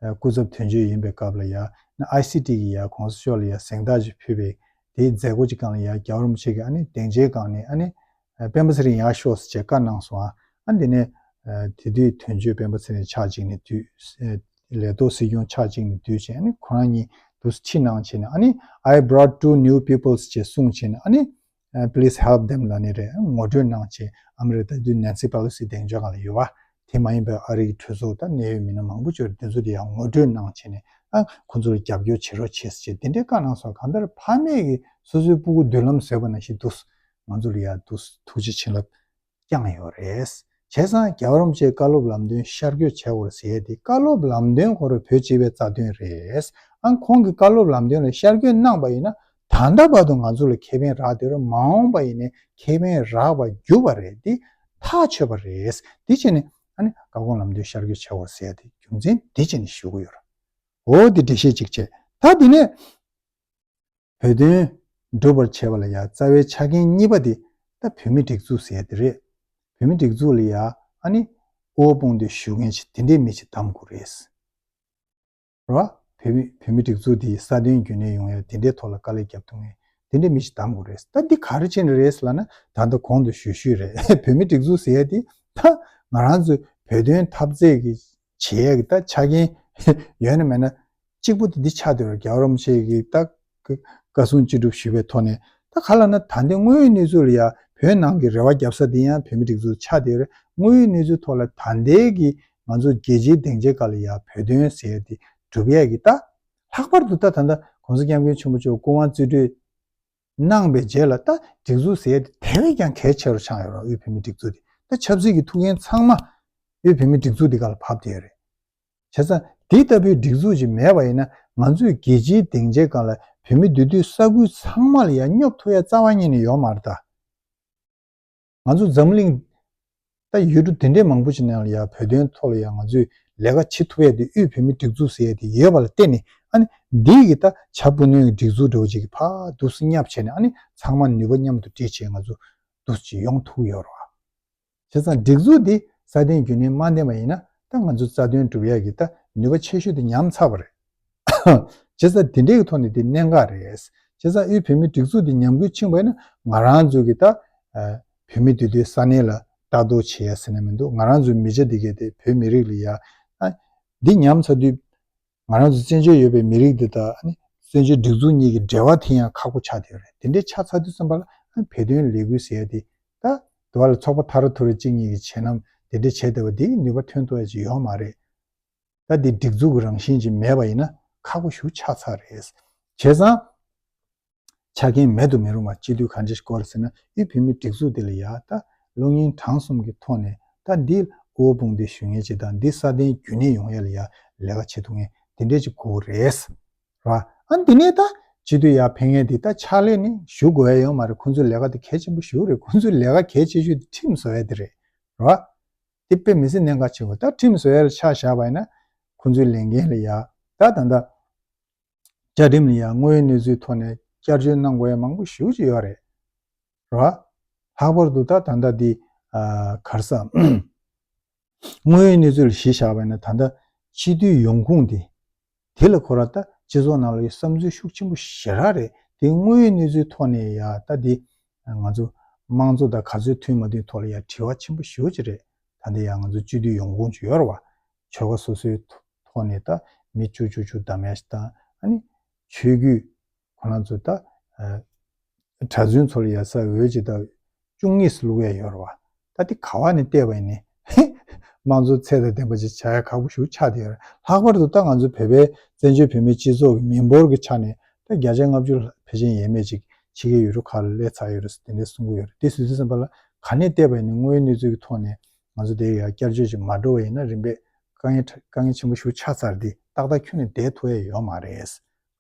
ཨ་སྐུ་ཚབ་དོན་གཅོད་ཡིན་པའི་སྐབས་ལ་ཡ་ཨའི་སི་ཊི་གི་ཡ་གོང་ས་མཆོག་ལ་ཡ་གཟེངས་རྟགས་ཅིག་ཕུལ་བའི་དེའི་མཛད་སྒོ་ཅིག་སྒང་ལ་ཡ་རྒྱལ་བ་རིན་པོ་ཆེ་གིས་ཨ་ནི་སྡིངས་ཆའི་སྒང་ནས་ཨ་ནི་ཨ་སྤེན་པ་ཚེ་རིང་ཡར་ཤོག་ཟེར་བྱས་བཀའ་གནང་སོང་། ཨ་ཨ་འདི་ནས་ཨ་དེ་དུས་དོན་གཅོད་སྤེན་པ་ཚེ་རིང་ཕྱག་གཅིག་ནས་བསྡུས། ཨ་ལས་ཐོག་སྲིད་སྐྱོང་ཕྱག་གཅིག་ནས་བསྡུས་བྱས་ཨ་ནི་ཁོ་རང་གཉིས་འདུག་སེ་ཁྲིད་གནང་བྱས་ནས་ཨ་ནི་I brought two new peoples ཅེས་གསུངས་བྱས་ནས་ཨ་ནི་ཨ་please help them ལབ་ནི་རེད། ངོ་སྤྲོད་གནང་བྱས་ཨ་མི་རི་ཀ་ད་དུང་ནན་སི་པ་ལོ་སི་སྡིངས་ཆ་སྒང་ལ་ཡོད་པ། དེ་མ་ཡིན་པའི་ཨ་རི་གི་གྲོས་ཚོགས་དང་གནད་ཡོད་མི་སྣ་མང་པོ་ཅིག་ཡོད་རེད། དེ་ཚོ་དེ་ཡང་ངོ་སྤྲོད་གནང་བྱས་ནས་ཨ་ཁོ་ཚོར་རྒྱབ་སྐྱོར་བྱེད་རོགས་བྱེད་ཟེར་བྱས་དེ་འདྲའི་བཀའ་གནང་སོང་། གང་ལྟར་ཕ་མེས་ཀྱིས་སོ་སོའི་སྤུ་གུ་མདུན་ལམ་བཟོས་པ་ནང་བཞིན་འདུག་སེ་ང་ཚོ་ལ་ཡ་འདུག་སེ་ཐུགས་རྗེ་བྱིན་རླབས་བསྐྱངས་ཡོད་རེད། བྱས་ཙང་རྒྱལ་བ་རིན་པོ་ཆེའི་བཀའ་སློབ་ལམ་སྟོན་ཤར་བསྐྱོད་བྱས་ཡོད་རེད་ཟེར་ཡས་དེ་བཀའ་སློབ་ལམ་སྟོན་ཁོ་རང་བོད་སྤྱི་པའི་རྩ་དོན་རེད། ཨང་ཁོང་གི་བཀའ་སློབ་ལམ་སྟོན་ལ་ཤར་བསྐྱོད་གནང་པ་ཡིན་ན་ད་ལྟ་བར་དུ་ང་ཚོ་ལ་ཁེ་ཕན་རག་བསྡད་རེད། མ་འོངས་པ་ཡིན་ནའི་ཁེ་ཕན་རག་པར་འགྱུར་བ་རེད། དེ་ཐག་ཆོད་པ་རེད། དེ་བྱས་ནས་ཨ་ནི་བཀའ་དགོངས་ལམ་སྟོན་ཤར་བསྐྱོད་བྱས་ཡོད་རེད་ཟེར་ཡས་དེ་རྒྱུ་མཚན་དེ་བྱས་ནས་ཞུ་གི་ཡོད་རེད། འོ་དེ་འགྲེལ་བཤད་ཅིག་བྱས། ད་དེ་ནས་བོད་དོན་སྒྲུབ་པར་བྱེད་པ་ལ་ཡ་རྩ་བའི་ཆ་རྐྱེན་གཉིས་པ་དེ་ད་བོད་མི་སྒྲིག་འཛུགས་ཟེར་ཡ་དེ་རེད། བོད་མི་སྒྲིག་འཛུགས་ལ་ཡ་ཨ་ནི་དབུ་བ་དཔུང་སྡེ་ཞུ་མཁན་ཅིག་དེ་འདྲའི་མི་ཅིག་གདམ་དགོས་རེད། རེད་བ། བོད་མི་བོད་མི་སྒྲིག་འཛུགས་དེ་སྲ་བརྟན་རྒྱུན་གནས་ཡོང་ཡ་དེ་འདྲའི་ཐོག་ལ་དཀའ་ལས་རྒྱབ་ཐུབ་མཁན་དེ་འདྲའི་མི་ཅིག་གདམ་དགོས་རེད། ད་འདི་ག་རེ་བྱས་ནས་རེད་ལབ་ན་ད་ལྟ་གོང་དུ་ཞུས་ཞུས་རེད། བོད་མི་སྒྲིག་འཛུགས་ཟེར་ཡ་དེ་ད་ང་རང་ཚོའི་བོད་དོན་འཐབ་རྩོད་ཀྱི་བྱེད་ཡ་གི་ད་ཆ་རྐྱེན་ཡོད་ན་མེད་ན། གཅིག་པུ་དེ་འདི་ཆགས་བསྡད་ཡོད་རེད། རྒྱལ་བ་རིན་པོ་ཆེ་གིས་ད་བཀའ་གསུང་ཅི་སྒྲུབ་ཞུས་པའི་ཐོག་ནས་ད་ག་ལབ་ན་ད་ལྟའི་དངོས་ཡོད་གནས་ཚུལ་ལ་ཡ་བོད་ནང་གི་རེ་བ་རྒྱབ་ས་དེ་ཡང་བོད་མི་སྒྲིག་འཛུགས་ཆགས་བསྡད་ཡོད་རེད། དངོས་ཡོད་གནས་ཚུལ་ཐོག་ལ་ད་ལྟའི་གི་ང་ཚོ་རྒྱལ་སྤྱིའི་སྡིངས་ཆའི་སྒང་ལ་ཡ་བོད་དོན་ཟེར་ཡ་དེ་སྒྲུབ་ཡ་གི་ད་ལྷག་པར་དུ་ད་ད་ལྟ་༸གོང་ས་༸སྐྱབས་མགོན་ཆེན་པོ་མཆོག་སྐུ་དབང་རྩིས་སྤྲོད་གནང་བའི་རྗེས་ལ་ད་སྒྲིག་འཛུགས་ཟེར་ཡ་དེ་དེ་བས་ཀྱང་གལ་ཆེ་རུ་ཆགས་ཡོད་རེད། དབུས་བོད་མིའི་སྒྲིག་འཛུགས་དེ་ད་ཆབ་སྲིད་ཀྱི་ཐུགས་འགན་ཚང་མ་དབུས་བོད་མིའི་སྒྲིག་འཛུགས་དེ་སྒང་ལ་བབས་བསྡད་ཡོད་རེད། བྱས་ཙང་དེ་ལྟ་བུའི་སྒྲིག་འཛུགས་ཅིག་མེད་པ་ཡིན་ན་ང་ཚོས་རྒྱལ་སྤྱིའི་སྡིངས་ཆའི་སྒང་ལ་བོད་མི་འདུས་སྡོད་ས་ཁུལ་ཚང་མ་ལ་ཡང་སྙོབ་ཐུབ་ཡ་རྩ་བ་ཉིད་ནས་ཡོད་མ་རེད་ད། ང་ཚོ་འཛམ་གླིང་ད་ཡུལ་གྲུ་དེ་འདྲའི་མང་པོ་ཅིག་ནང་ལ་ཡང་བོད་དོན་ཐོག་ལ་ཡང་ང་ཚོས་ལས་ཀ་བྱེད་ཐུབ་ཡ་དེ་དབུས་བོད་མིའི་སྒྲིག་འཛུགས་ཟེར་ཡ་དེ་ཡོད་པ་ལ་བརྟེན་ནས་ཨ་ནི་འདི་གི་ད་བྱ་སྤུ་ནུའི་སྒྲིག་འཛུགས་འདྲ་བོ་ཅིག་གིས་ཕར་འདུག་སེ་བསྙབས་བྱས་ནས་ཨ་ནི་ཚང་མ་ནུས་པ་མཉམ་དུ་སྒྲིལ་བྱས་ང་ཚོ་འདུག་སེ་ཡོང་ཐུབ་ཡོད་རེད་བ། བྱས་ཙང་སྒྲིག་འཛུགས་འདི་སྲ་བརྟན་རྒྱུན་གནས་མ་ལྡན་པ་ཡིན་ན་ད་ང་ཚོ་རྩ་དོན་སྒྲུབ་ཡག་གི་ད་ནུས་པ་ཆེ་ཤོས་དེ་ཉམས་ཚར་བ་རེད། བྱས་ཙང་དེ་འདྲའི་གི་ཐོག་ནས་དེ་གནད་འགག་རེད། བྱས་ཙང་དབུས་བོད་མིའི་སྒྲིག་འཛུགས་འདི་ཉམས་རྒུད་ཕྱིན་པ་ཡིན་ན་ང་རང་ཚོ་གི་ད་བོད་མི་འདུས་སྡོད་ས་གནས་ལ་ ལྟ་རྟོག་བྱེད་ཡ་ཟེར་ན་མི་འདུག་ང་རང་ཚོའི་མི་ཆ་འདི་གས་དེ་བོད་མི་རིགས་ལ་ཡ། ཨ། འདི་ཉམས་ཚར་དུས། ང་རང་ཚོ་བཙན་བྱོལ་ཡོད་པའི་མི་རིགས་འདི་དང་ཨ་ནི་བཙན་བྱོལ་སྒྲིག་འཛུགས་གཉིས་ཀྱི་འབྲེལ་བ་དེ་ཡང་ཁག་པོ་ཆགས་བསྡད་ཡོད་རེད། དེ་འདྲའི་ཆ་ཚང་དུས་ཙམ་པ་ལ་ཨ་ནི་བོད་དོན་ལས་འགུལ་ཟེར་ཡ་དེ་ད་དུ་བ་ལ་ཚོགས་པ་ཐ་ར་ཐུ་ར་གཅིག་གཉིས་ཀྱི་བྱེད་ལམ་དེ་འདྲ་བྱས་བསྡད་པ་འདིས་ནུས་པ་ཐོན་ཐུབ་ཡ་ཅིག་ཡོད་མ་རེད། ད་འདི་སྒྲིག་འཛུགས་ཀྱི་རང་བཞིན་ཅིག་མེད་པ་ཡིན་ན་ཁག་པོ་ཞེ་པོ་ཆགས་ཚར་རེད། བྱས་ཙང་། ཆ་རྐྱེན་མེད་དུ་མི་རུང་བ་སྤྱི་འཐུས་ག་འདྲ་ཞིག་དགོས་རེད་ཟེར་ན། དབུས་བོད་མིའི་སྒྲིག་འཛུགས་དེ་ལ་ཡ་ད་གློག་བརྙན་གྲངས་གསུམ་གྱི་ཐོག་ནས་ད་འདི་དབུ་བ་དཔུང་སྡེ་ཞུ་མཁན་ཅིག་དང་འདི་སྲ་བརྟན་རྒྱུན་གནས་ཡོང་ཡ་ལ་ཡ་ལས་ཀ་བྱེད་ཐུབ་མཁན་དེ་འདྲས་ཅིག་དགོས་རེད། ར། ཨ་འདི་ནས་ད་སྤྱི་འཐུས་ཡར་ཕེབས་མཁན་འདི་ད་ཕྱག་ལས་ནི་ཞུ་དགོས་ཡ་ཡོད་མ་རེད། ཁོང་ཚོའི་ལས་ཀ་དེ་གལ་ཆེན་པོ་ཞེ་པོ་རེད། ཁོང་ཚོའི་ལས་ཀ་གལ་ཆེ་ཤོས་དེ་ཁྲིམས་བཟོ་ཡ་དེ་རེད། ར། དེ་དཔེ་མི་སྲིད་གནད་འགག་ཆེན་པོ། ད་ཁྲིམས་བཟོ་ཡ་ལ་ཆ་བཞག་པ་ཡིན་ན། ཁོང་ཚོའི་ལས་འགན་ལ་ཡ་ད་ད་ད། བཅའ་ཁྲིམས་ལ་ཡང་དངོས་ཡོད་གནས་ཚུལ་ཐོག་ནས་བསྐྱར་བཅོས་གནང་དགོས་ཡ་མང་པོ་ཞེ་པོ་ཅིག་ཡོད་རེད། ར། ལྷག་པར་དུ་ད་ད་ལྟ་འདི་ཨ་ག་རེ་ཟེར། དངོས་ཡོད་གནས་ཚུལ་ལ་གཞི་བཞག་པ་ཡིན་ན་ད་ལྟ་སྤྱི་འཐུས་ཡོང་ཁུངས་འདི་དེ་ལ་ཁོ་ར་ད་སྤྱི་ཚོགས་ནང་ལ་ཡ་བསམ་ཚུལ་ཤུགས་ཆེན་པོ་ཞེ་དྲག་རེད། དེ་དངོས་ཡོད་གནས་ཚུལ་ཐོག་ནས་ཡ་ད་འདི་ང་ཚོ་དམངས་གཙོ་དང་ག་ཚོད་མཐུན་མ་མཐུན་ཐོག་ལ་ཡ་དྲི་བ་ཆེན་པོ་ཞེ་པོ་ཅིག་རེད། ད་འདི་ཡ་ང་ཚོ་སྤྱི་འཐུས་ཡོང་ཁུངས་ཅིག་ཡོད་རེད་བ། ཆོལ་ཁ་སོ་སོའི་ཐོག་ནས་ད་མི་བཅུ་བཅུ་བཅུ་བདམས་ཡ་ཞིག་དང་། ཨ་ནི་ཆོས་བརྒྱུད་ཁོ་རང་ཚོ་ད་ཨ་གྲྭ་བཙུན་ཚོ་ལ་ཡ་ས་འོས་ཅིག་ད་བཅུ་གཉིས་སུ་བླུག་ཡ་ཡོད་རེད་བ། ད་དེ་ག་བ་ནས་བལྟས་པ་ཡིན་ནའི་དམངས་གཙོ་ཚད་དང་ལྡན་པ་ཅིག་བྱ་ཡ་ཁག་པོ་ཞེ་པོ་ཆགས་བསྡད་ཡོད་རེད། ལྷག་པར་དུ་ད་ང་ཚོ་བོད་པའི་བཙན་བྱོལ་བོད་མིའི་སྤྱི་ཚོགས་ཀྱི་མི་འབོར་གྱི་ཆ་ནས་ད་བརྒྱ་ཆ་ལྔ་བཅུ་ལྷག་ཕལ་ཆེར་ཡས་མས་ཅིག་ཕྱི་རྒྱལ་ཡུལ་གྲུ་ཁག་ལ་སླེབས་ཚར་ཡོད་རེད་ཟེར་དེ་འདྲ་གསུང་གི་ཡོད་རེད། དེ་སུས་དུས་ཙམ་པ་ལ་ག་ནས་བལྟས་པ་ཡིན་ནའི་དངོས་ཡོད་གནས་ཚུལ་གྱི་ཐོག་ནས་ང་ཚོ་དེ་ཡ་བསྐྱར་བཅོས་ཅིག་མ་འགྲོ་བ་ཡིན་ན་རིམ་པས་དཀའ་ངལ་དཀའ་ངལ་ཆེན་པོ་ཞེ་པོ་ཆགས་ཚར། དེ་ཏག་ཏག་ཁྱོན་ནས་བསྡད་ཐུབ་ཡ་ཡོད་མ་རེད། རེད་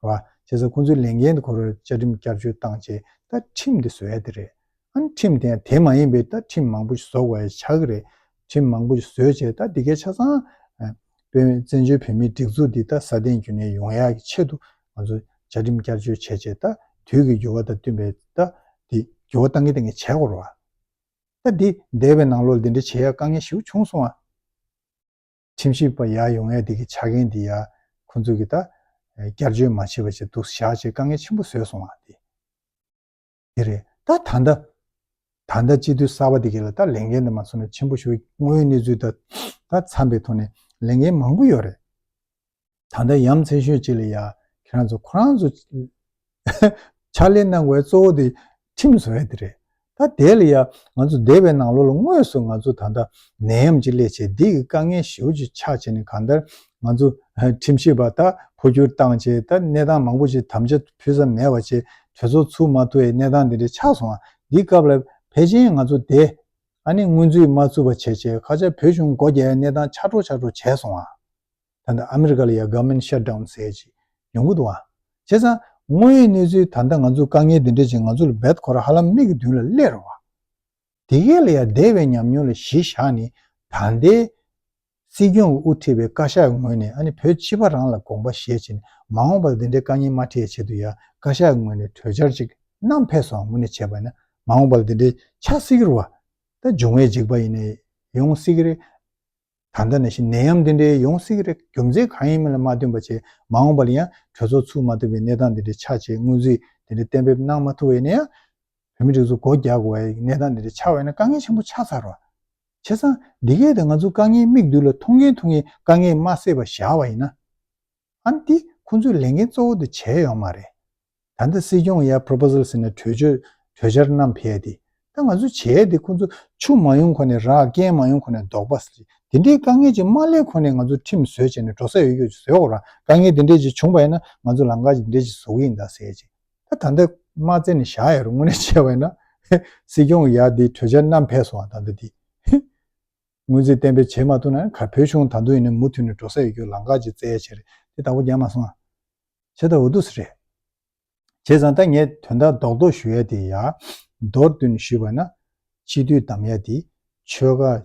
བ། བྱས་ཙང་ཁོང་ཚོའི་ལས་འགན་དེ་ཁོ་རང་བཅའ་ཁྲིམས་བསྐྱར་བཅོས་བཏང་བྱས་ད་ཁྲིམས་དེ་བཟོ་ཡ་དེ་རེད། ཨ་ནི་ཁྲིམས་དེ་ཡང་དེ་མ་ཡིན་པའི་ད་ཁྲིམས་མང་པོ་ཞིག་བཟོ་དགོས་ཡ་ཆགས་ཀྱི་རེད། ཁྲིམས་མང་པོ་ཞིག་བཟོས་བྱས་ད་འདི་གའི་ཆ་ཚང་ཨ་བོད་བཙན་བྱོལ་བོད་མིའི་སྒྲིག་འཛུགས་འདི་ད་སྲ་བརྟན་རྒྱུན་གནས་ཡོང་ཡ་གི་ཆེད་དུ་ང་ཚོ་བཅའ་ཁྲིམས་བསྐྱར་བཅོས་བྱས་བྱས་ད་དུས་ཀྱི་འགྱུར་བ་དང་བསྟུན་པའི་ད་འདི་འགྱུར་བ་གཏང་གི་གཏང་གི་བྱས་དགོས་རེད་བ། ད་འདི་འདས་པའི་ནང་ལོགས་ལ་འདི་འདྲ་བྱེད་ཡ་དཀའ་ངལ་ཞེ་པོ་བྱུང་སོང་ཨ། ཁྲིམས་ཞིབ་པ་ཡར་ཡོང་ཡ་དེ་གི་ཆ་རྐྱེན་དེ་ཡ་ཁོང་ཚོ་གི་ད་བསྐྱར་བཅོས་མ་བྱས་པ་བྱས་འདུག་བཞག་བྱས་དཀའ་ངལ་ཆེན་པོ་བཟོས་སོང་བ་དེ། དེ་རེད། ད་ད་ལྟ་ད་ལྟ་སྤྱི་འཐུས་གསར་པ་དེ་གི་ལ་ད་ལས་འགན་དུ་མ་སོང་ན་ཆེན་པོ་ཞིག་དངོས་ཡོད་གནས་ཚུལ་ད་ད་འཚམས་པའི་ཐོག་ནས་ལས་འགན་མང་པོ་ཡོད་རེད། ད་ལྟ་ཡ་མཚན་ཤོས་ཅིག་ལ་ཡ་ཁྱེད་རང་ཚོ་ཁོ་རང་ཚོ་ཕྱག་ལས་གནང་དགོས་གཙོ་བོ་དེ་ཁྲིམས་བཟོ་ཡ་དེ་རེད། ད་དེ་ལ་ཡ་ང་ཚོ་འདས་པའི་ནང་ལོགས་ལ་དངོས་སུ་ང་ཚོ་ད་ལྟ་ནད་ཡམས་ཅིག་སླེབས་བྱས་འདི་གི་དཀའ་ངལ་ཞེ་པོ་ཅིག་ཆགས་བྱས་ནས་གང་ལྟར་ང་ཚོ་ཁྲིམས་ཞིབ་པ་ད་འཕོ་འགྱུར་བཏང་བྱས་ད་གནས་སྟངས་མང་པོ་ཅིག་དམ་བཅའ་ཕུལ་ས་མེད་པ་བྱས་གྲོས་ཚོགས་ཚུགས་མ་ཐུབ་པའི་གནས་སྟངས་འདི་འདྲ་ཆགས་སོང་བ། འདི་སྐབས་ལ་ཕལ་ཆེར་ང་ཚོ་དེ་ཨ་ནི་སྔོན་ཚུད་མ་ཚུགས་པ་བྱས་བྱས་ཁ་ཆག་བོད་གཞུང་སྒོ་རྒྱག་ཡ་གནས་སྟངས་ཆགས་འགྲོ་ཆགས་འགྲོ་བྱས་སོང་བ། ད་ལྟ་ཨ་མི་རི་ཀ་ལ་ཡ་government shutdown་ཟེར་ཅིག་ཡོང་གི་འདུག་ཨ། བྱས་ཙང་དངོས་ཡོད་གནས་ཚུལ་ད་ལྟ་ང་ཚོ་དཀའ་ངལ་འདི་འདྲ་ཅིག་ང་ཚོ་ལ་རྦད་ཁོ་ར་ཧ་ལམ་མིག་གི་མདུན་ལ་སླེབས་རེད་བ། དེ་གས་ལ་ཡ་འདས་པའི་ཉམས་མྱོང་ལ་གཞི་བཞག་ནས་ད་ལྟའི་སྲིད་སྐྱོང་གིས་དབུ་ཁྲིད་པའི་བཀའ་ཤག་གི་ངོས་ནས་ཨ་ནི་བོད་སྤྱི་པ་རང་ལ་དགོངས་པ་བཞེས་བྱས་ནས་མ་འོངས་པ་ལ་འདི་འདྲའི་དཀའ་ངལ་མ་འཕྲད་ཆེད་དུ་ཡ་བཀའ་ཤག་གི་ངོས་ནས་གྲོས་འཆར་ཅིག་བསྣམས་ཕེབས་སོང་། དངོས་གནས་བྱས་པ་ཡིན་ན་མ་འོངས་པ་ལ་འདི་འདྲའི་ཆགས་སྲིད་ཀྱི་རེད་བ། ད་འབྱུང་བའི་འཇིགས་པ་ཡིན་ནའི་ཡོང་སྲིད་ཀྱི་རེད། ད་ལྟ་ནང་བཞིན་ནད་ཡམས་འདི་འདྲའི་ཡོང་སྲིད་ཀྱི་རེད། རྒྱུ་མཚན་གང་ཡིན་མིན་ལ་མ་ལྟོས་པ་བྱས་མ་འོངས་པ་ལ་ཡང་གྲོས་ཚོགས་ཚུགས་མ་ཐུབ་པའི་གནས་སྟངས་འདི་འདྲའི་ཆགས་བྱས་སྔོན་ཚུད་འདི་འདྲའི་གཏན་འབེབས་གནང་མ་ཐུབ་པ་ཡིན་ན་ཡང་བོད་མི་སྒྲིག་འཛུགས་སྒོ་རྒྱག་དགོས་པའི་གནས་སྟངས་འདི་འདྲ་ཆགས་པ་ཡིན་ན་དཀའ་ངལ་ཆེན་པོ་ཆགས་ཚར་བ། བྱས་ཙང་འདི་གས་དེ་ང་ཚོ་དཀའ་ངལ་མིག་མདུན་ལ་མཐོང་གིན་མཐོང་གིན་དཀའ་ངལ་མ་སེལ་བ་བཞག་པ་ཡིན་ན། ཨ་ནི་འདི་ཁོང་ཚོས་ལས་འགན་གཙོ་བོ་དེ་བྱས་ཡོད་མ་རེད། ད་ལྟ་སྲིད་སྐྱོང་ཡ་proposal་ཟེར་ནས་གྲོས་ཆོད་གྲོས་འཆར་བསྣམས་ཕེབས་ཏེ། ད་ང་ཚོ་བྱས་ཏེ་ཁོང་ཚོ་ཆུ་མ་ཡོང་གོང་ནས་རག་རྐན་མ་ཡོང་གོང་ནས་འདོགས་པ་ཟེར། དེ་འདྲའི་དཀའ་ངལ་ཅིག་མ་སླེབས་གོང་ནས་ང་ཚོ་ཁྲིམས་བཟོས་བྱས་ནས་འགྲོ་ས་ཡོད་རྒྱུ་ཅིག་བཟོས་དགོས་ར། དཀའ་ངལ་དེ་འདྲས་ཅིག་བྱུང་བ་ཡིན་ན་ང་ཚོ་ལམ་ཁ་ཅིག་འདི་འདྲས་ཅིག་བཟོ་གི་ཡིན་ད་ཟེར་ཅིག་ད་ད་ལྟ་དམག་རྩལ་ནས་བཞག་ཡོད་རེད། དངོས་གནས་བྱས་པ་ཡིན་ན་སྲིད་སྐྱོང་ཡ་འདི་གྲོས་འཆར་བསྣམས་ཕེབས་སོང་བ། ད་ལྟ་འདི་སྔོན་རྩིས་གཏན་འབེབས་བྱེད་མ་ཐུབ་ན་ག་བོད་གཞུང་ད་དུང་ཡིན་ན་མུ་མཐུད་ནས་འགྲོ་ས་ཡོད་རྒྱུ་ལམ་ཁ་ཅིག་བཙལ་ཡ་བྱས་རེད། དེ་ལྟ་བུ་རྒྱག་མ་སོང་ཨ། བྱས་ད་འུ་ཐུག་སི་རེད། བྱས་ཙང་ད་ངས་དོན་དག་རྡོག་རྡོག་ཞུ་ཡ་དེ་ཡ། མདོར་བསྡུས་ནས་ཞུས་པ་ན། སྤྱི་འཐུས་བདམས་ཡ་དེ་ཆོལ་ཁ།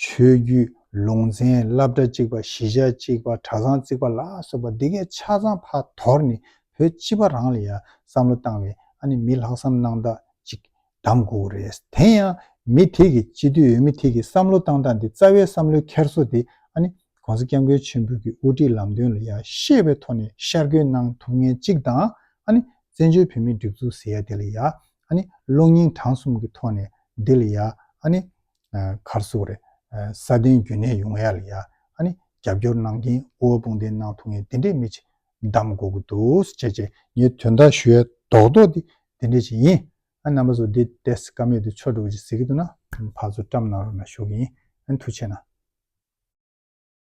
ཆོས་བརྒྱུད། ལུང་ཚན། སློབ་གྲྭ་གཅིག་པ། གཞིས་ཆགས་གཅིག་པ། གྲྭ་ཚང་གཅིག་པ་ལ་སོགས་པ་འདི་གས་ཆ་ཚང་ཕར་དོར་ནས་བོད་སྤྱི་པ་རང་ལ་ཡ་བསམ་བློ་བཏང་བའི་ཨ་ནི་མི་ལྷག་བསམ་གནང་དག་ཅིག་བདམས་དགོས་རེད། དེ་ཡང་མི་དེ་གི་སྤྱི་འཐུས་འོས་མི་དེ་གི་བསམ་བློ་བཏང་སྟངས་དེ་རྩ་བའི་བསམ་བློའི་འཁྱེར་སོ་དེ་ཨ་ནི་༸གོང་ས་༸སྐྱབས་མགོན་ཆེན་པོ་གི་དབུ་ཁྲིད་ལམ་སྟོན་ལ་ཡ་ཤེས་པའི་ཐོག་ནས་ཤར་བསྐྱོད་གནང་ཐུབ་མཁན་གཅིག་དང་ཨ་ནི་བཙན་བྱོལ་བོད་མིའི་སྒྲིག་འཛུགས་ཟེར་ཡ་དེ་ལ་ཡ་ཨ་ནི་གློག་བརྙན་གྲངས་གསུམ་གི་ཐོག་ནས་འདི་ལ་ཡ་ཨ་ནི་ ག་རེ་ཟེར་དགོས་རེད། སྲ་བརྟན་རྒྱུན་གནས་ཡོང་ཡ་ལ་ཡ་ཨ་ནི་རྒྱབ་སྐྱོར་གནང་མཁན་དབུ་བ་དཔུང་སྡེ་གནང་ཐུབ་མཁན་དེ་འདྲའི་མི་ཅིག་གདམ་དགོས་ཀྱི་འདུག་ཅེས་བྱས་ངས་དོན་དག་ཞུ་ཡ་རྡོག་རྡོག་འདི་དེ་འདྲས་ཅིག་ཡིན། ཨ་རྣམ་པ་ཚོ་འདི་ཏོག་ཙམ་བཀའ་མོལ་འདི་ཆོ་འགྲོ་ཅིག་ཟེར་གྱི་འདུག་ན་ཕར་ཚུར་བཀྲམ་གནང་རོགས་གནང་ཞུ་གི་ཡིན། ཨ་ནི་ཐུགས་རྗེ་གནང་།